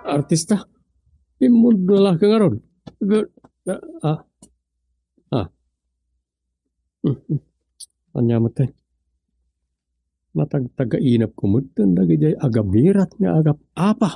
Artista? Pimmudno la ka ngarud. Ga-, ah, ah. Ah. Hmm, hmm. Ania met, eh? Matagtagainapko met dagiti agabirat nga agap-apa.